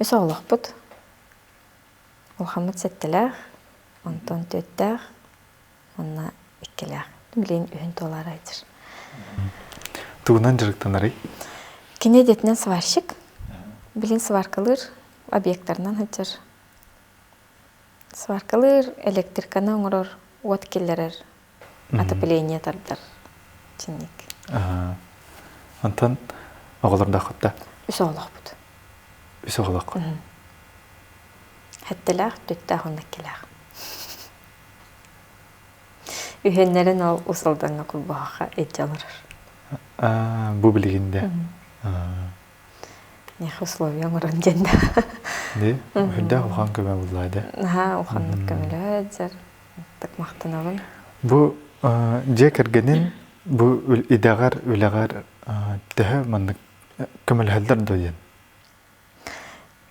Үс оҕолоохпут. Улахаммыт сэттэлээх, онтон түөртээх, уонна иккилээх. Билигин үһүн туолаары сылдьар. Тугунан дьарыктанарый? Кини идэтинэн сварщик. Билигин сваркалыыр объектарынан сылдьар. Сваркалыыр, электриканы оҥорор, уот киллэрэр, отопление тардар чинник. Онтон оҕолордооххут да? Үс оҕолоохпут. Үс оҕолооххут? Сэттэлээх, түттээх уонна иккилээх. Үһүөннэрин ол Усалдаҥҥа кулбаһахха илдьэ олорор. Бу билигин да? Миэхэ условия оҥорон диэн да. Ди, үрдээх улахан көмө буллаа да. Наһаа улаханнык көмөлөһө так махтанабын. Бу дьиэ кэргэнин бу идэҕэр, үлэҕэр төһө маннык көмөлөһөллөр дуо диэн?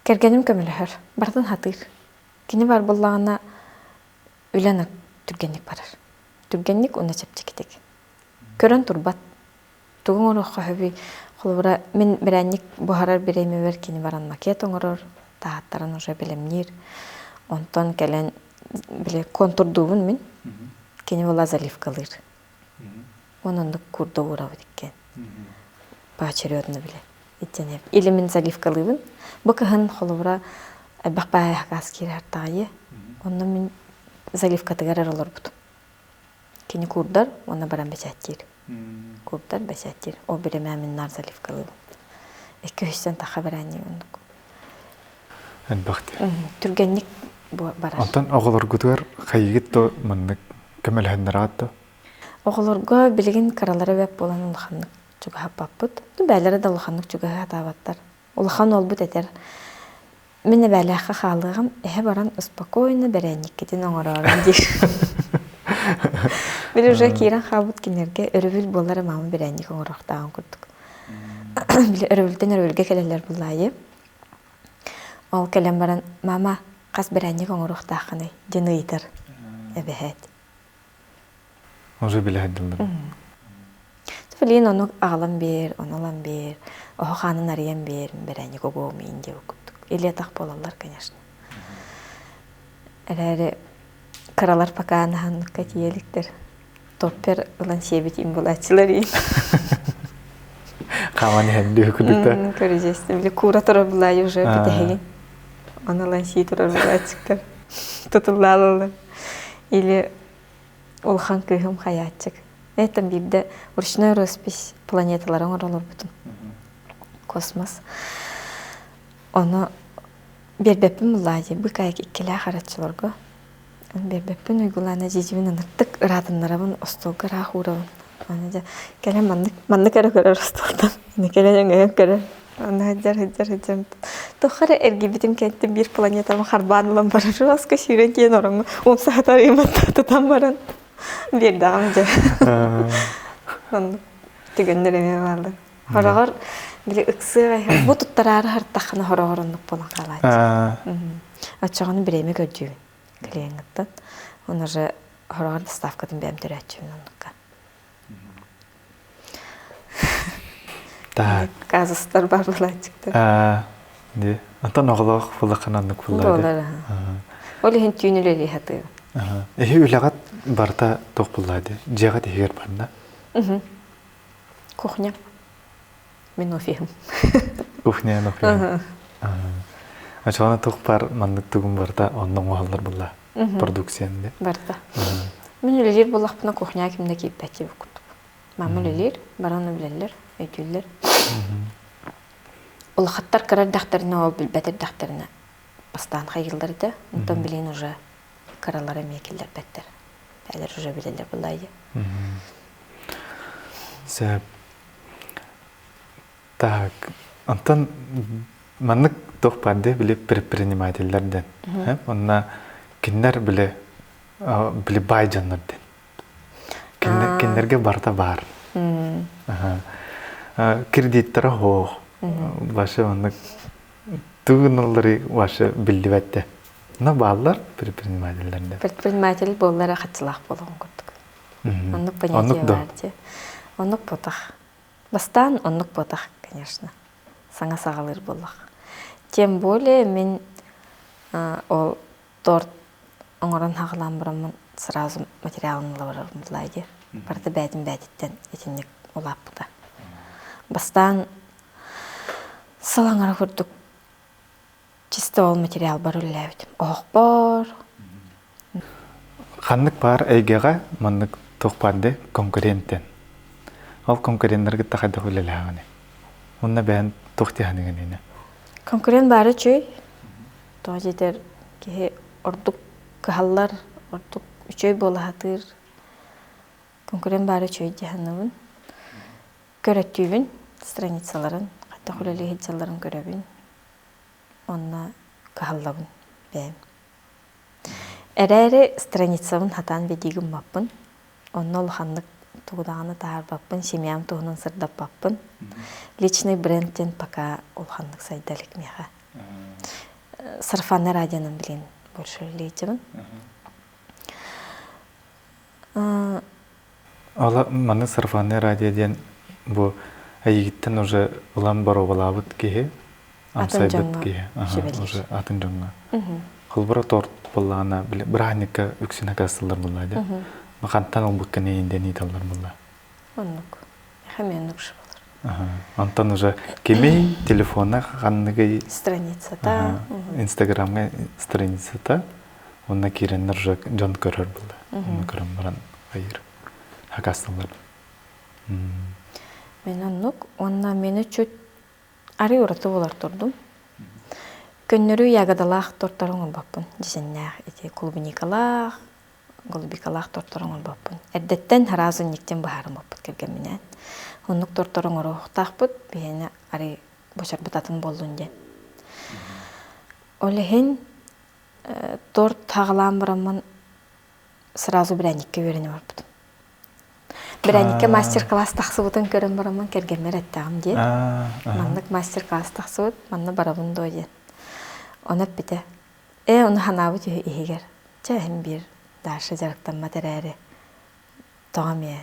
Кэргэним көмөлөһөр, барытын хатыыр. Кини бар буоллаҕына үлэн түргэнник барар. Түргэнник уонна чэпчэкитик. Көрөн турбат. Тугу оҥоруохха сөбүй? Холобура, мин бирээнньик буһарар бириэмэбэр кини баран макет оҥорор, таһааттарын уже бэлэмниир. Онтон кэлэн били контурдуубун мин. Кини була заливкалыыр. Уон оннук курда уурабыт иккиэн. Поочередно били. Итинэн или мин заливкалыыбын. Бу кыһын холобура элбэх баайа хакаас киирэр таайы. Онно мин заливкатыгар эрэ олорбутум. Кини курдар уонна баран бэчээттиир. Курдар бэчээттиир. Ол биримээ мин наар заливкалыыбын. Икки үстэн таха бэрээнньик оннук. Элбэх Түргэнник барар. Онтон оҕолоргутугар хайыгыт то маннык көмөлөһөннөрөҕүт да? Оҕолорго билигин кыралара бэрт буолан улаханнык чугаһаппаппыт. Бээлэрэ да улаханнык чугаһыы сатаабаттар. Улахан уолбут этэр мин эбээлээххэ хаалыаҕым, эһэ баран спокойно бэрээнньиккитин оҥороорун диир. Били уже киирэн хаалбыт кинилэргэ өрөбүл буолар маама бэрээнньик оҥоруохтааҕын курдук. Били өрөбүлтэн өрөбүлгэ кэлэллэр буллаайы. Ол кэлэн баран мама хас бэрээнньик оҥоруохтааххыный диэн ыйытар эбэһээт. Уже билэһэрдилэр. Блин, ону аҕалан биэр, ону ылан биэр, оһох аанын арыйан биэр, бэрээнньик угуом иин диэбит курдук. Илиэтах буолаллар, конечно. Эрээри кыралар пока наһанныкка тиийэ иликтэр. Топпер ылан сиэбит им булааччылар иин. Хааман иһэн дүү кудукта. Көрүдьэстим. Били куура турар булаайы уже бүтэһигин. Ону ылан сии турар буолааччыктар. Тутуллаалалар. Или улахан кыыһым хайааччык. Этим биирдэ ручной роспись планеталары оҥоролорбутум. Космос. Ону биэрбэппин буллаа дии быкаайык иккилээх араччыларга. Биэрбэппин Уйгулаана дьиэдьибин ыныртык ыраатыннарабын, остуолга ыраах уурабын. Аны дьэ кэлэн маннык маннык эрэ көрөр остуолтан. Аны кэлэн өҥөйөн көрөр. Аны сылдьар сылдьар сылдьар. Туохха эрэ эргийбитим кэнниттэн биир планетабын харбаан ылан барар. Аска сүүрэн тиийэн ороҥҥо умсаһытар тутан баран биэрдэҕим дьэ. Оннук түгэннэр эмиэ бааллар. Хороҕор били ыксыаҕай бу туттараары хартаххына хороҕор оннук буолан хаалааччы. Оччоҕуна бириэмэ көрдүүбүн клиеҥҥыттан. Он уже хороҕор доставкатын бэйэм төрөөччүбүн оннукка. Так. Казустар бар булааччыктар. Ди. Онтон оҕолоох буллаххына оннук буллаа. Буолар. Ол иһин түүн үлэлии сатыыбын. Эһи үлэҕит барыта туох буллаа ди? Дьиэҕит иһигэр барна? Кухня. Мин офиһым. Кухня офиһым. Очоҕуна туох баар маннык тугум барыта онно оҥоһуллар булла. Продукцияны де. Барыта. Мин үлэлиир буоллахпына кухняҕа ким да киирбэт диэбит курдук. Мама үлэлиир, баран билэллэр, өйдүүллэр. Улахаттар кыра эрдэхтэринэ ол билбэт эрдэхтэринэ бастаан хайыыллар этэ. Онтон билигин уже кыралар эмиэ киллэрбэттэр. Бээлэр уже билэллэр былайы. Сөп. Так, онтон маннык туох баар дии били предпринимателлэр диэн. Онно кинилэр били били баай дьоннор диэн. Кинилэргэ барыта баар. Кредиттара суох. Вообще оннук тыыналлары вообще биллибэт да. Но бааллар предпринимателлэр да. Предприниматель буоллар хаччылаах буолуон курдук. Оннук понятие баар дии. Оннук ботах. Бастаан оннук ботах, конечно. Саҥа саҕалыыр буоллах. Тем более мин ол торт оҥорон хаҕалаан бараммын сразу материалын ыла барарым булаа дии. Барыта бээтин бээтиттэн итинник улааппыта. Бастаан сыл аҥара курдук чисто ол материалбар үлэлээбитим. Оһохпор. Ханнык баар эйгэҕэ маннык туох баар дии конкуренттэн. Ол конкуреннаргыт кытта хайдах үлэлээҕиний? Уонна бэйэн туох дии Конкурент баара үчүгэй. Тоҕо диэтэр киһи ордук кыһаллар, ордук үчүгэй буола сатыыр. Конкурент баара үчүгэй дии саныыбын. Көрөттүүбүн страницаларын, хайдах үлэлии сылдьалларын көрөбүн. Онно кыһаллабын бэйэм. Эрээри страницабын хатаан бэдии гыммаппын. Онно улаханнык тугу даҕаны таһаарбаппын, семьям туһунан сырдаппаппын. Личный бренд диэн пока улаханнык сайда илик миэхэ. Сарафаннай радионан билин больше үлэлиэччибин. Ала маннык сарафаннай радио диэн бу эйигиттэн уже ылан боруобалаабыт киһи амсайбыт киһи уже атын дьоҥҥо. Холбура торт буоллаҕына бырааһынньыкка үксүн акаастыллар буоллаа дии. Хантан ылбыккын диэн ыйыталлар буолла. Оннук. Миэхэ оннук болар. Онтон уже кимий телефона ханныгый страницата Инстаграмҥа страницата онно киирэннэр уже дьон көрөр буолла. Онно көрөн баран хайыр хакастылар. Мен оннук уонна мени чуть арый ураты болар турдум. Көннөрү ягодалаах тортары оҥорбоппун дьисэннээх ити клубникалаах, голубикалаах тортары оҥорбоппун. Эрдэттэн сразу инниктэн быһаарыммыппыт кэргэмминээн. Оннук тортары оҥоруохтаахпыт биһиэнэ арый бочарбыт атын буоллун диэн. Ол иһин торт хаҕалаан бараммын сразу бирээнньиккэ үөрэнэ барбытым. Бирээнньиккэ мастер-класс тахсыбытын көрөн бараммын кэргэммэр эттэҕим диэн. Маннык мастер-класс тахсыбыт, манна барабын дуо диэн. Ону эппитэ. Ээ, ону санаабыт үһү иһигэр. Чэ, иһин биир Даша дьарыктаммат эрээри, тоҕо эмиэ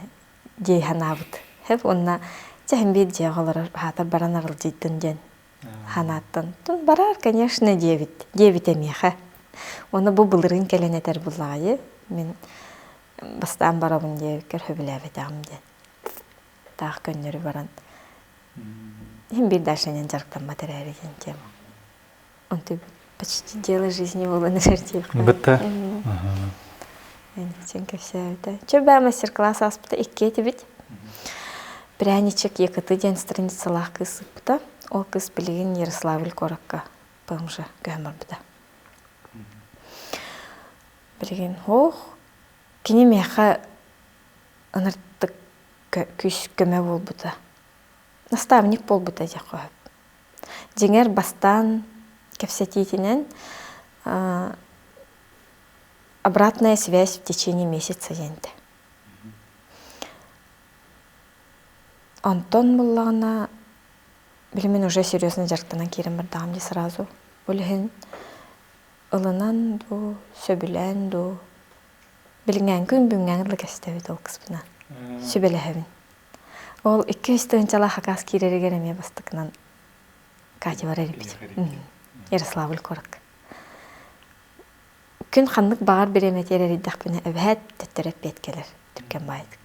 дии санаабыт. Хэп уонна чэ, иһин биир дьиэҕэ олорор, аһаатар баран аралдьыйдын диэн Ханааттан тун барар, конечно, диэбит, диэбитэ миэхэ. Уонна бу былырыын кэлэн этэр буллаҕайы, мин бастаан барабын диэбиккэр сөбүлээбэтэҕим диэн. Таах көннөрү баран иһин биир дальше дьарыктаммат эрээри диэн тема. Онту Почти дело жизни буолан эрэр диэххэ. Бытта. Сен кэпсээбитэ. Чэ бээ мастер-класс ааспыта икки этибит. Пряничек ЕКТ диэн страницалаах кыыс ыыппыта. Ол кыыс билигин Ярославль куоракка ПМЖ көһөн барбыта. Билигин ох, кини миэхэ ыныртык күүс көмө буолбута. Наставник буолбута диэххэ сөп. Дьиҥэр бастаан кэпсэтиитинэн обратная связь в течение месяца диэнтэ. Онтон буллаҕына билимин уже серьезно дьарыктанан киирэн бардаҕым дии сразу. Ол иһин ылынан дуу, сөбүлээн дуу билиҥҥээҥ күн бүгүҥҥээҥи дылы кэстэбит ол кыспынан. Сүбэлэһэбин. Ол 200 тыһыынчалаах акаас киирэригэр эмиэ бастакынан Катя барар эбит. Ярославль куоракка. Күн ханнык баҕар бириэмэтигэр эрийдэхпинэ эбэһээт төттөрү эппиэт кэлэр түргэн баайдык.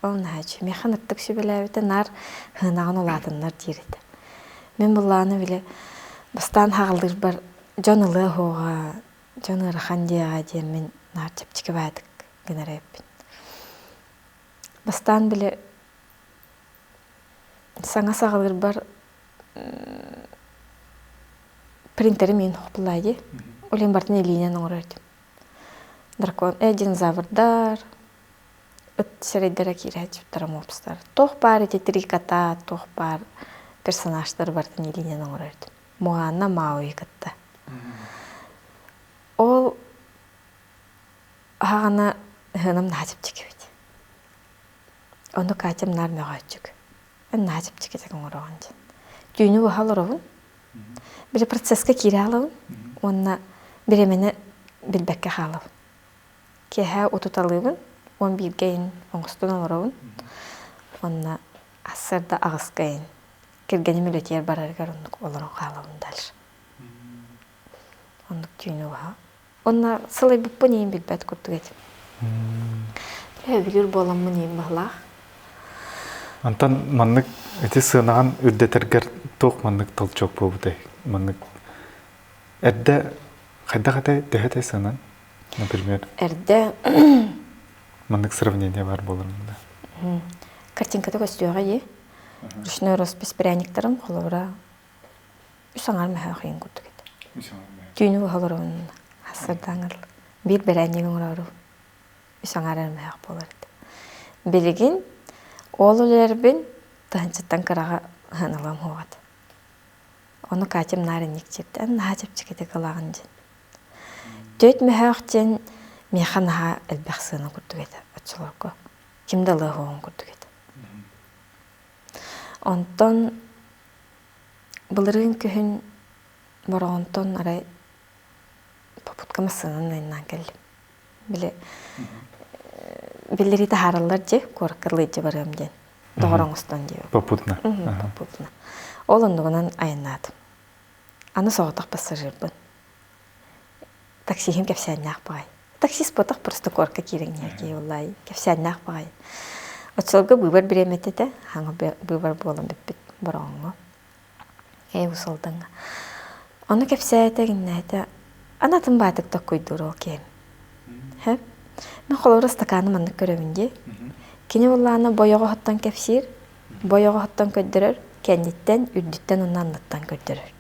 Ол наһааччы миэхэ ныттык сүбэлээбитэ наар һынаҕын улаатыннар диир этэ. Мин былааны били бастаан хаҕалыырбар дьон ылыа уһуоҕа, дьон ыарахан диэҕэ диэммин наар чэпчэки баайдык гынар эбиппин. Бастаан били саҥа саҕалыырбар принтери миин хоппулаа дии. Ол иһин барытын илиинэн оҥорор этим. Дракон, динозаврдар, ыт сирэйдэрэ киирээччиттэр мопстар. Туох баар ити три кота, туох баар персонажтар барытын илиинэн оҥорор этим. Моана Мауи кытта. Ол аһаҕана ыһыным наһаа чэпчэки эбит. Ону Катям наар мөҕөөччүк. Эн наһаа чэпчэкитик оҥороҕун диэн. Түүнү быһа олоробун. Били процесска киирэ алабын уонна бириэмэни билбэккэ хаалабын. Киэһэ утуталыыбын, 11-гэ иһин оҥостон олоробун. Уонна сарсыарда 8-га иһин кэргэним үлэтигэр барарыгар оннук олорон хаалабын дальше. Оннук түүнү быһа Уонна сылайбыппын иин билбэт курдук этим. Сөбүлүүр буоламмын иин баһылаах. Антон маннык ити сыанаҕын үрдэтэргэр туох маннык толчок буолбутай? Маннык эрдэ хайдах этэй, төһө этэй сыанан, например? Эрдэ маннык сравнение бар буолар да. Картинката көстүөҕэ дии. Ручной роспись пряниктарым холобура үс аҥаар мөһөөх иин курдук этэ. Түүнү быһа олоробун сарсыардааҥҥа биир бэрээнньик оҥороору үс аҥаар эрэ мөһөөх буолар этэ. Билигин ол үлэлэрбин таһынчыттан кыраҕа ыһан ылыам суоҕа этэ. Ону Катям наар инник диэбитэ, эн наһаа чэпчэкитик ылаҕын диэн. Түөрт мөһөөх диэн миэхэ наһаа элбэх сыана курдук этэ оччолорго. Ким да ылыа суоҕун курдук этэ. Онтон Былырыын күһүн Бороҕонтон арай попутка массыынанан айаннаан кэллим. Били биллэрии таһаараллар дии, куоракка ылыйдьа барыам диэн. Доҕор оҥостон диэбит. Попутно. Попутно. Ол оннугунан айаннаатым. Аны соҕотох пассажирбын. Таксиһым кэпсээннээх баҕай. Таксист буотах просто куоракка киирэҥниэр киһи буоллаай. Кэпсээннээх баҕай. Оччолорго быыбар бириэмэтэ этэ. Хаҥа быыбар буолан бүппүт Бороҕоҥҥо. Ээ Усалдаҥҥа. Ону кэпсээтэ, гиннээтэ. Аны атын баатык токкуйдуур ол киһим. Һэ? Мин холобура стаканы маннык көрөбүн дии. Кини буоллаҕына бойоҕоһуттан кэпсиир, бойоҕоһуттан көрдөрөр, кэнниттэн, үрдүттэн уонна анныттан көрдөрөр.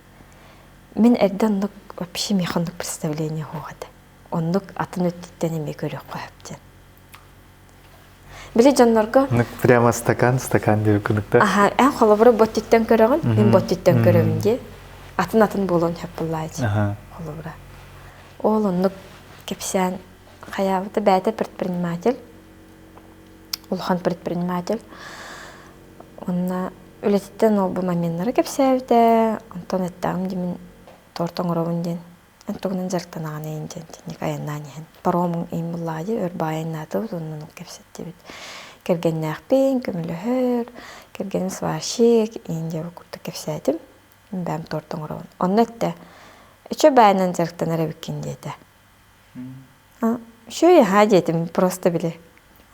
Мин эрдэ оннук вообще миэхэ оннук представление суох этэ. Оннук атын өттүттэн эмиэ көрүөххэ сөп диэн. Били дьоннорго Прямо стакан, стакан диэбит курдук да. Аха, эн холобура бу өттүттэн көрөҕүн, мин бу өттүттэн көрөбүн дии. Атын атын буолуон сөп буоллааччы. Холобура. Ол оннук кэпсээн хайаабыта бэйэтэ предприниматель, улахан предприниматель. Онно үлэтиттэн ол бу моменнары кэпсээбитэ, онтон эттэҕим дии мин торт оҥоробун диэн. Эн тугунан дьарыктанаҕын эйин диэн итинник айаннаан иһэн. Паромуҥ иһин буллаҕа дии, өр баҕайы айаннаатыбыт уонна оннук кэпсэттибит. Кэргэннээхпин, көмөлөһөр, кэргэним сварщик, иин диэбит курдук кэпсээтим. Мин бэйэм торт оҥоробун. Онно эттэ, үчүгэй баайынан дьарыктанар эбиккин диэтэ. Үчүгэй аһаа диэтим, просто били.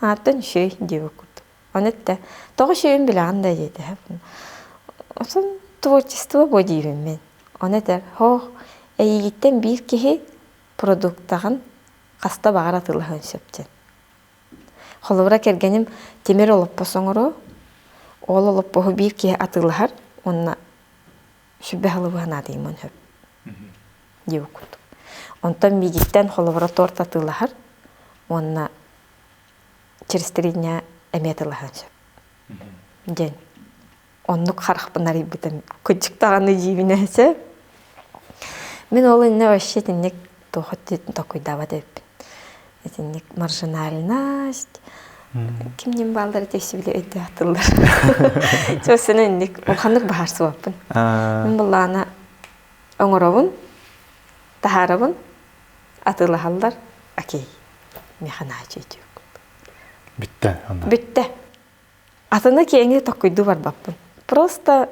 Ааттан үчүгэй диэбит курдук. Ону эттэ, тоҕо үчүгэйин билэҕин да диэтэ. Оттон творчество бу диибин мин. Ону этэр, һоох, Эйигиттэн биир киһи продуктаҕын хаста баҕар атыылаһыан сөп диэн. Холобура, кэргэним тимир олоппос оҥоруо, ол олоппоһу биир киһи атыылаһар уонна сүбэ халыбыһа наадыйымын сөп диэбит курдук. Онтон миигиттэн холобура торт атыылаһар уонна через 3 дня эмиэ атыылаһыан сөп диэн оннук харахпын арыйбытым кырдьык даҕаны дьиибинэ сөп. Мин ол иннэ вообще итинник туох токуйдаабат эбиппин. Итинник маржинальность, кимнин бааллар ити били өйдөөх тыллар. Чөсөнө инник улаханнык баһаарсыбаппын. Мин буллаана оҥоробун, таһаарабын, атыылаһаллар, окей, миэхэ наһаа Бүттэ. Бүттэ. Атыны киэҥи токкуйдуу барбаппын. Просто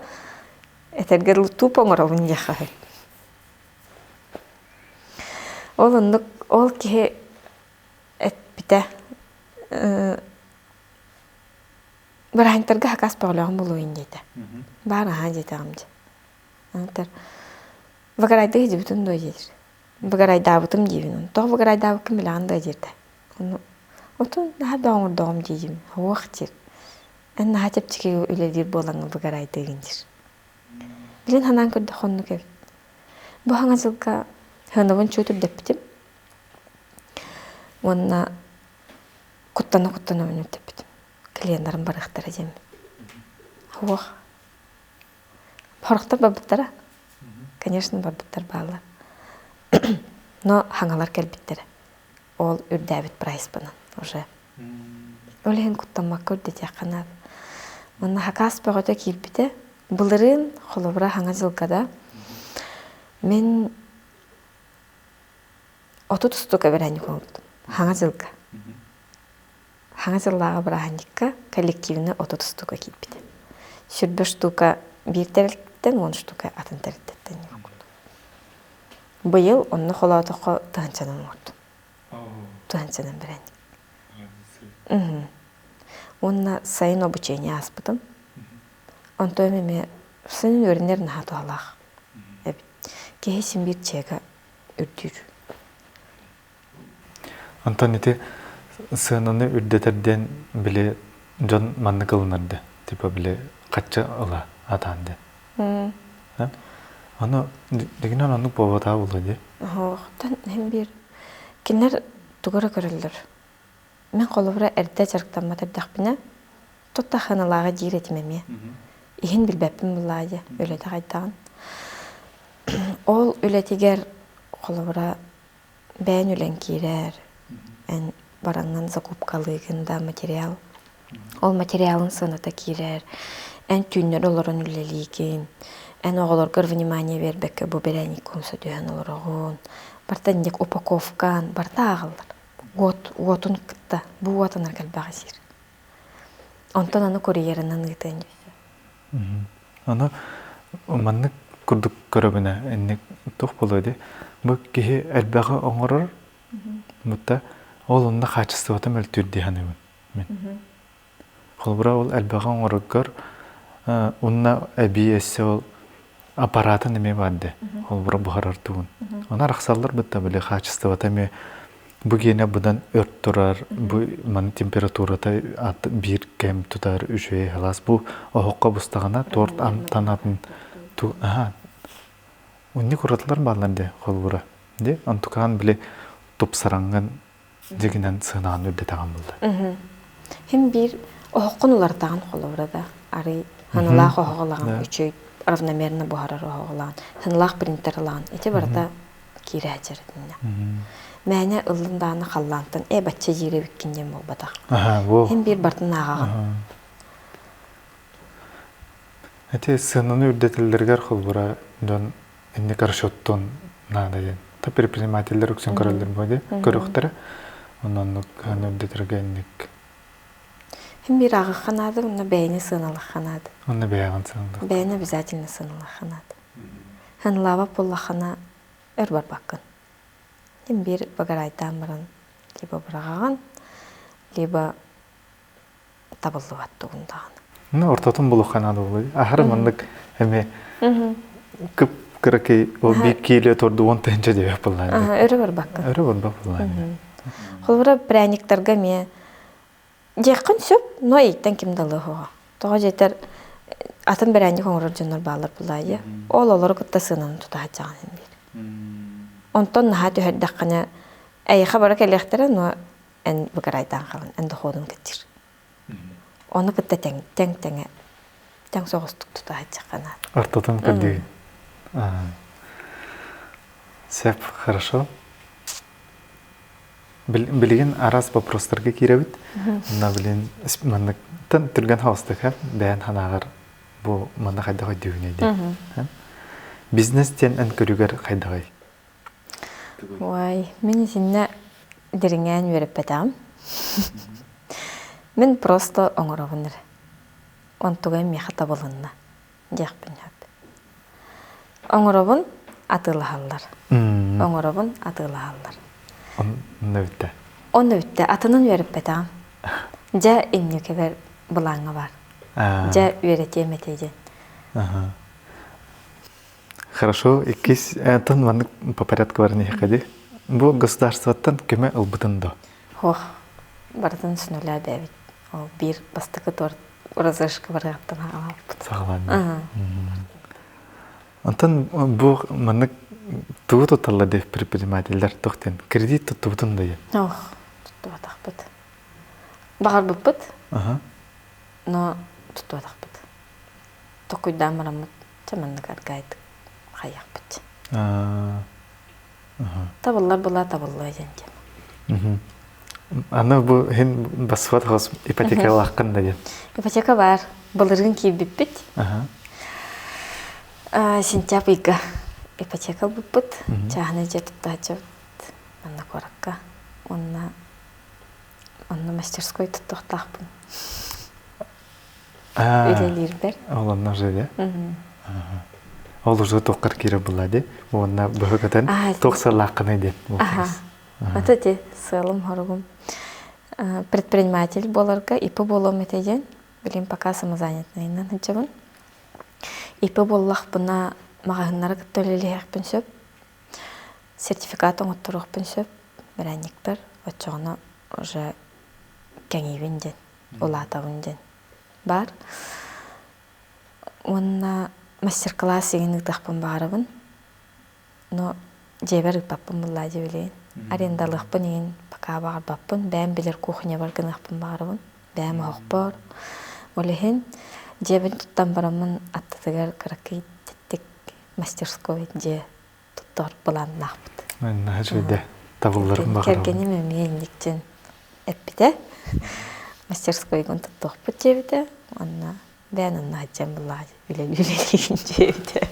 этэргэ тупо оҥоробун диэххэ сөп. Ол оннук ол киһи эппитэ бырааһынньыктарга хакас бөҕөлөөҕүм буолуойун диэтэ. Баар аһаа диэтэҕим дьэ. Антар выгорайдыы сылдьыбытын дуо диир. Выгорайдаабытым диибин. Тоҕо выгорайдаабыккын билэҕин дуо диирдэ. Ону отун наһаа да оҥордоҕум диигин. Уох диир. Эн наһаа чэпчэки үлэлиир буолаҥҥын выгорайдыыгын диир. Билин санаан көрдөххө оннук эбит. Бу хаҥа дьылга сыанабын чуут үрдэппитим. Уонна куттана-куттана үрдэппитим. Клиеннарым барыахтара диэммин. Уох. Сорохтор барбыттара. Конечно, барбыттар бааллар. Но хаҥалар кэлбиттэрэ. Ол үрдээбит прайспынан уже. Ол иһин куттаммакка үрдэтиэххэ наада. Уонна хакаас бөҕөтө киирбитэ. Былырыын, холобура, хаҥа дьылга да, мин 30 устука бэрээнньик оҥорбутум. Хаҥа дьылга. Хаҥа дьыллааҕы бырааһынньыкка коллективно 30 штука киирбитэ. 20 штука биир тэрилтэттэн, 10 штука атын тэрилтэттэн Быйыл онно холоотоххо тыһыынчанан оҥордум. Тыһыынчанан бэрээнньик. Уонна сайын обучение ааспытым. Онтон эмиэ сайын үөрэнэр наһаа туһалаах эбит. Киһи син биир чека үрдүүр. Онтон ити сыананы үрдэтэр диэн били дьон маннык ылынар да типа били хаччы ыла атаан диэн. Аны дигинэн оннук буолбатаа буолуо дии. Оһоохтон иһин биир кинилэр тугу эрэ көрөллөр. Мин холобура эрдэ дьарыктаммат эрдэхпинэ тута ханалааҕы диир этим эмиэ. Иһин билбэппин буллаа дии үлэтэ хайдаҕын. Ол үлэтигэр холобура бэйэн үлэҥ киирэр, эн бараҥҥын закупкалыыгын да материал. Ол материалын сыаната киирэр, эн түүннэри олорон үлэлиигин, эн оҕолоргор внимание биэрбэккэ бу бэрээнньиккэ умса түһэн олороҕун, барыта инник упаковкан, барыта ааҕыллар. Уот, уотун кытта, бу уотунар элбэҕи сиир. Онтон аны курьерынан ыытыан Аны маннык курдук көрөбүнэ инник туох буолуо дии бу киһи элбэҕи оҥорор бутта ол онно хаачыстыбата мөлтүүр дии саныыбын мин холобура ол элбэҕи оҥороргор уонна эбии өссө ол аппаратын эмиэ баар дии холобура буһарар тугун ону арахсаллар бытта били хаачыстыбата эмиэ Бу гиэнэ быдан өр турар, бу маны температурата биир кэм тутар үчүгэй халаас. Бу оһоххо бустаҕына торт амтанатын ту аха унник уратылар бааллар де холбура. Де онтукаан били тупсараҥҥын дьигинэн сыанаан үрдэтаҕын булла. Хим биир оһоххун улартаҕын холобура да арый ханалаах оһоҕолаҕын үчүгэй равномерно буһарар оһоҕолаҕын ханалаах принтер ылаҕын ити барыта киирээччи итиннэ. Мээнэ ыллын даҕаны халлаантан ээ бачча диир эбиккин диэн буолбатах. Һин биир бартын ааҕаҕын. Эти сыананы үрдэтэллэригэр холбура дьон инник расчеттун наада диэн. Та предпринимателлэр үксүн көрөллөр бу ди көрүөхтэрэ. Онон үрдэтэргэ инник. Һин биир ааҕахха наада, онно бэйэни сыаналахха наада. Онно бэйэҕин сыаналах. Бэйэни обязательно сыаналахха наада. Сыаналаабат буоллаххына өр барбаккын. Син биир багарайдаан баран либо быраҕаҕын, либо табыллыбат тугун даҕаны. Ну, ортотун булуохха наада буолуо. Аһары маннык эмиэ кып кыракый ол биир киилэ торду 10 000 диэбэх буллаан. Өрө барбакка. Өрө барбак буллаан. Холобура пряниктарга эмиэ диэххин сөп, но эйиттэн ким да ылыа Тоҕо диэтэр атын бэрээнньик оҥорор дьоннор бааллар буллаайы. Ол олору кытта сыананы тутаһаччаҕын иһин биир. Онтон наһаа түһэрдэххинэ эйиэхэ бара кэлиэхтэрэ, но эн быкырайдаан хаалан эн доходун кыччыр. Ону кытта тэҥ тэҥ тэҥэ тэҥ соҕустук тутаһаччахха наада. Ортотун көрдүүгүн. Сөп, хорошо. Билигин араас вопростарга киирэбит. Мына билин манныктан түргэн хаҕыстык бэйэн санааҕар бу манна хайдах өйдүүгүнүй диэн. Бизнес диэн эн көрүгэр хайдаҕый? Ой, мин итиннэ дириҥээн үөрэппэтэҕим. Мин просто оҥоробун эрэ. Онтугай миэхэ табылынна диэхпин сөп. Оҥоробун атыылаһаллар. Оҥоробун атыылаһаллар. Онно бүттэ. Онно бүттэ. Атынын үөрэппэтэҕим. Дьэ инникибэр былааҥҥа баар. Дьэ үөрэтиэм этэ диэн. Хорошо, иккис антон маннык по порядку баран иһэххэ Бу государствоттан көмө ылбытын до? Ох, барытын с нуля бэбит. Ол биир бастакы торт розышка барыаттан аҕалбыт. Саҕалаан. Онтон бу маннык тугу тутталлар деп предпринимателлэр тохтен кредит туттубутун да диэн. Ох, туттубатахпыт. Баҕарбыппыт. Но туттубатахпыт. Токуйдаан бараммыт Чэ маннык аргаайдык хайыахпыт. Табыллар была табыллыа диэн диэн. Аны бу иһин баспат хос ипотекалааххын да диэн. Ипотека баар. Былырыын киирбиппит. Сентябрь ыйга ипотека ылбыппыт. Чааһынай дьиэ туттааччыбыт манна куоракка. Уонна онно мастерской туттуохтаахпын. Үлэлиирбэр. Ол онно уже де. Ол уже туоххар киирэ була ди. Уонна быһы көтөн туох сыаллааххыный диэн. Ата ти сыалым хоругум предприниматель буоларга ИП буолуом этэ диэн билим пока самозанятныйынан сылдьабын. ИП буоллахпына маҕаһыыннары кытта үлэлиэхпин сөп. Сертификат оҥотторуохпун сөп. Бэрээнньиктэр оччоҕуна уже кэҥиибин диэн улаатабын диэн баар. Уонна мастер-класс игин ыытыахпын баҕарабын. Но дьиэбэр ыыппаппын буллаа дии билигин. Арендалыахпын игин пока баҕарбаппын. Бэйэм билэр кухнябар гыныахпын баҕарабын. Бэйэм оһохпор. Ол иһин дьиэбин туттан бараммын аттытыгар кыракый тэттик мастерской дьиэ туттар былааннаахпыт. Наһаа үчүгэйдэ. Табылларын баҕарабын. Кэргэним эмиэ инниктин эппитэ. Мастерскойгун туттуохпут диэбитэ. Уонна бэйэн онно сылдьан буллаҕа үлэлиигин диэбитэ.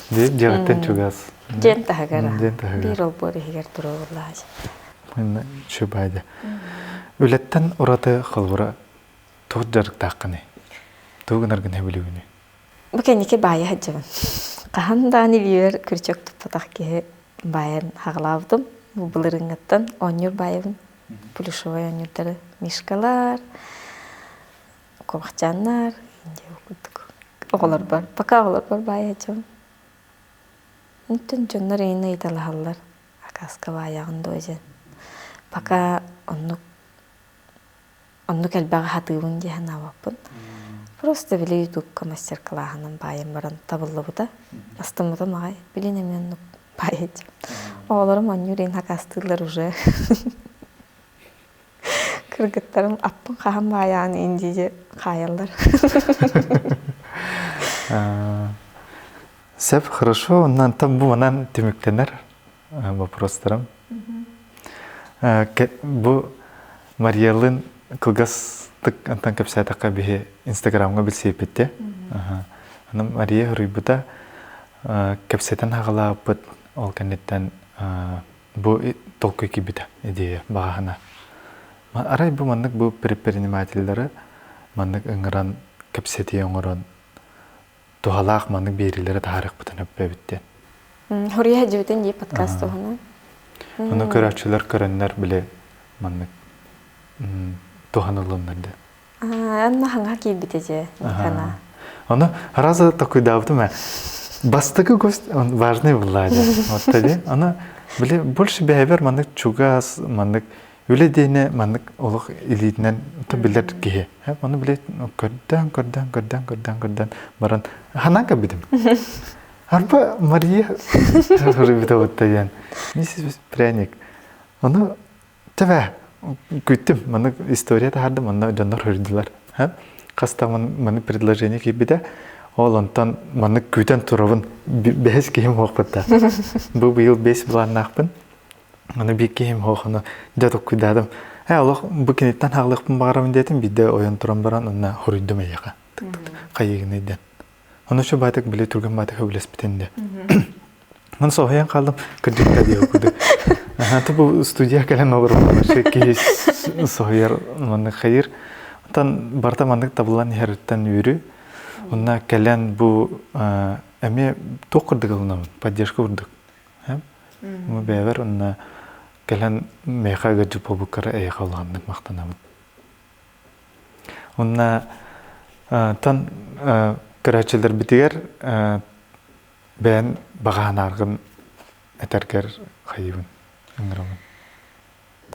Дьиэҕиттэн чугас. Дьиэн таһыгар. Дьиэн таһыгар. Биир олбуор иһигэр туруоруллаҕа. Үчүгэй Үлэттэн ураты холобура туох дьарыктааххыный? Тугу гынаргын сөбүлүүгүнүй? Бу кэнники баайа сылдьабын. Хаһан даҕаны илиибэр күрдьүк туппатах киһи баайан хаҕылаабытым. Бу былырыыҥҥыттан оонньуур баайабын. Плюшевай оонньуурдары мишкалар, куобахчааннар, курдук оҕолорбор, пока оҕолорбор баайа сылдьабын. Онтон дьоннор эйиэхэ ыйыталаһаллар, акааска баайаҕын дуо диэн. Пока оннук Оннук элбэҕи сатыыбын дии санаабаппын. Просто били ютубка мастер-кылааһынан баайан баран табыллыбыта. Астыммытым аҕай. Билин эмиэ оннук баайа Оҕолорум оонньуур иһин хакаастыыллар уже. Кыргыттарым аппын хаһан баайаҕын иин дии хаайаллар. Сөп, хорошо. Оннан бу манан түмүктэнэр вопростарым. Бу Мариялыын кылгастык антан кэпсээтэххэ биһи Инстаграмҥа билсиэппит Аны Мария суруйбута кэпсэтэн хаҕалаабыппыт ол кэнниттэн бу толкуй киирбитэ идея баҕаһына. Арай бу маннык бу предпринимателлары маннык ыҥыран кэпсэтии оҥорон туһалаах маннык биэриилэри таһаарыахпытын өппөбүт диэн. Хуруйа дьүтэн дии подкаст туһунан. Ону көрөөччүлэр көрөннөр били маннык туһаныллыннар диэн. Анна хаҥа киирбитэ дьэ Никана. Ону раза такуйдаабытым ээ. Бастакы гость он важный была Вот тadi. Аны били больше бэйэбэр маннык чугас, маннык үлэ диэни маннык олох илиитинэн билэр киһи. Ону били көрдөөн, көрдөөн, көрдөөн, көрдөөн, көрдөөн баран ханаан кэлбитим. Арба Мария суруйбута диэн. Миссис Пряник. Ону Тэбэ, күттүм. Маннык история таһаардым, онно дьоннор хөрдүлэр. Хаста маны предложение киирбитэ. Ол онтон маннык күүтэн турабын. Бэһис киһим хоохпутта. Бу быйыл бэс былааннаахпын. Аны биир киһим хоохону дьэ токкуйдаатым. Ээ, олох бу киниттэн хаалыахпын баҕарабын диэтим. Биирдэ ойон туран баран онно хоруйдум эйиэхэ. Хайыгыный диэн. Ону şu баатык били түргэн баатык хөбүлэспитин де. Ман соһуйан хаалдым кырдьыкта диэ курдук. Аха бу студия кэлэн олорбут киһи соһуйар маннык хайыр. Онтон барыта маннык табыллан иһэриттэн үөрүү. Онна кэлэн бу эмиэ туох курдук ылынабын, поддержка курдук. Бу бэйэбэр онна кэлэн миэхэ ыгырдьыт буолбуккара эйиэхэ улаханнык махтанабын. Онна тан көрөөччүлэрбитигэр бэйэн баҕаһанааргын этэргэр хайыыбын ыҥырабын.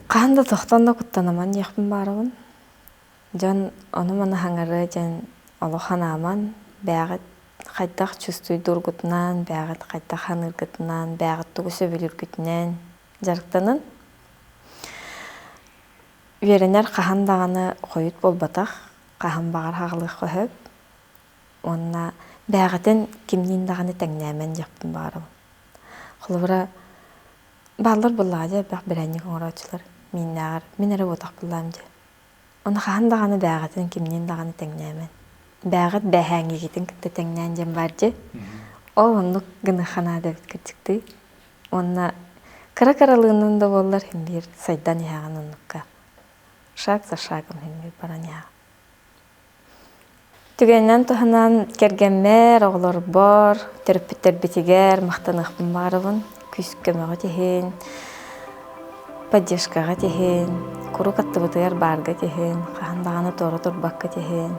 Хаһан да тохтон да куттанаман диэхпин баарабын. Дьон ону-маны хаҥарыа диэн олох ханааман, бэйэҕит хайдах чувствуйдуургутунан, бэйэҕит хайдах ханыыргытынан, бэйэҕит тугу сөбүлүүргүтүнэн дьарыктанын. Үөрэнэр хаһан даҕаны хойут буолбатах, хаһан баҕар хаалыахха сөп. Уонна бээҕитин кимниин даҕаны тэҥнээмэн диэхпин баҕарабын. Холобура, бааллар буоллаҕа дии элбэх бэрээнньик оҥорооччулар мииннээҕэр мин эрэ буотах буоллаҕым дии. Ону хаһан даҕаны бээҕитин кимниин даҕаны тэҥнээмэн. Бээҕит бээһээҥҥигитин кытта тэҥнээн диэн баар дии. Ол оннук гыныахха наада эбит кырдьыктыы. Уонна кыра-кыралыынан да буоллар син биир сайдан иһэҕин оннукка. Шаг за шагом син биир баран иһэҕин. Түгэнинэн туһанан кэргэммэр, оҕолорбор, төрөппүттэрбитигэр махтаныахпын баҕарабын. Күүс-көмөҕүт иһин, поддержкаҕыт иһин, куруук аттыбытыгар бааргыт иһин, хаһан даҕаны туора турбаккыт иһин.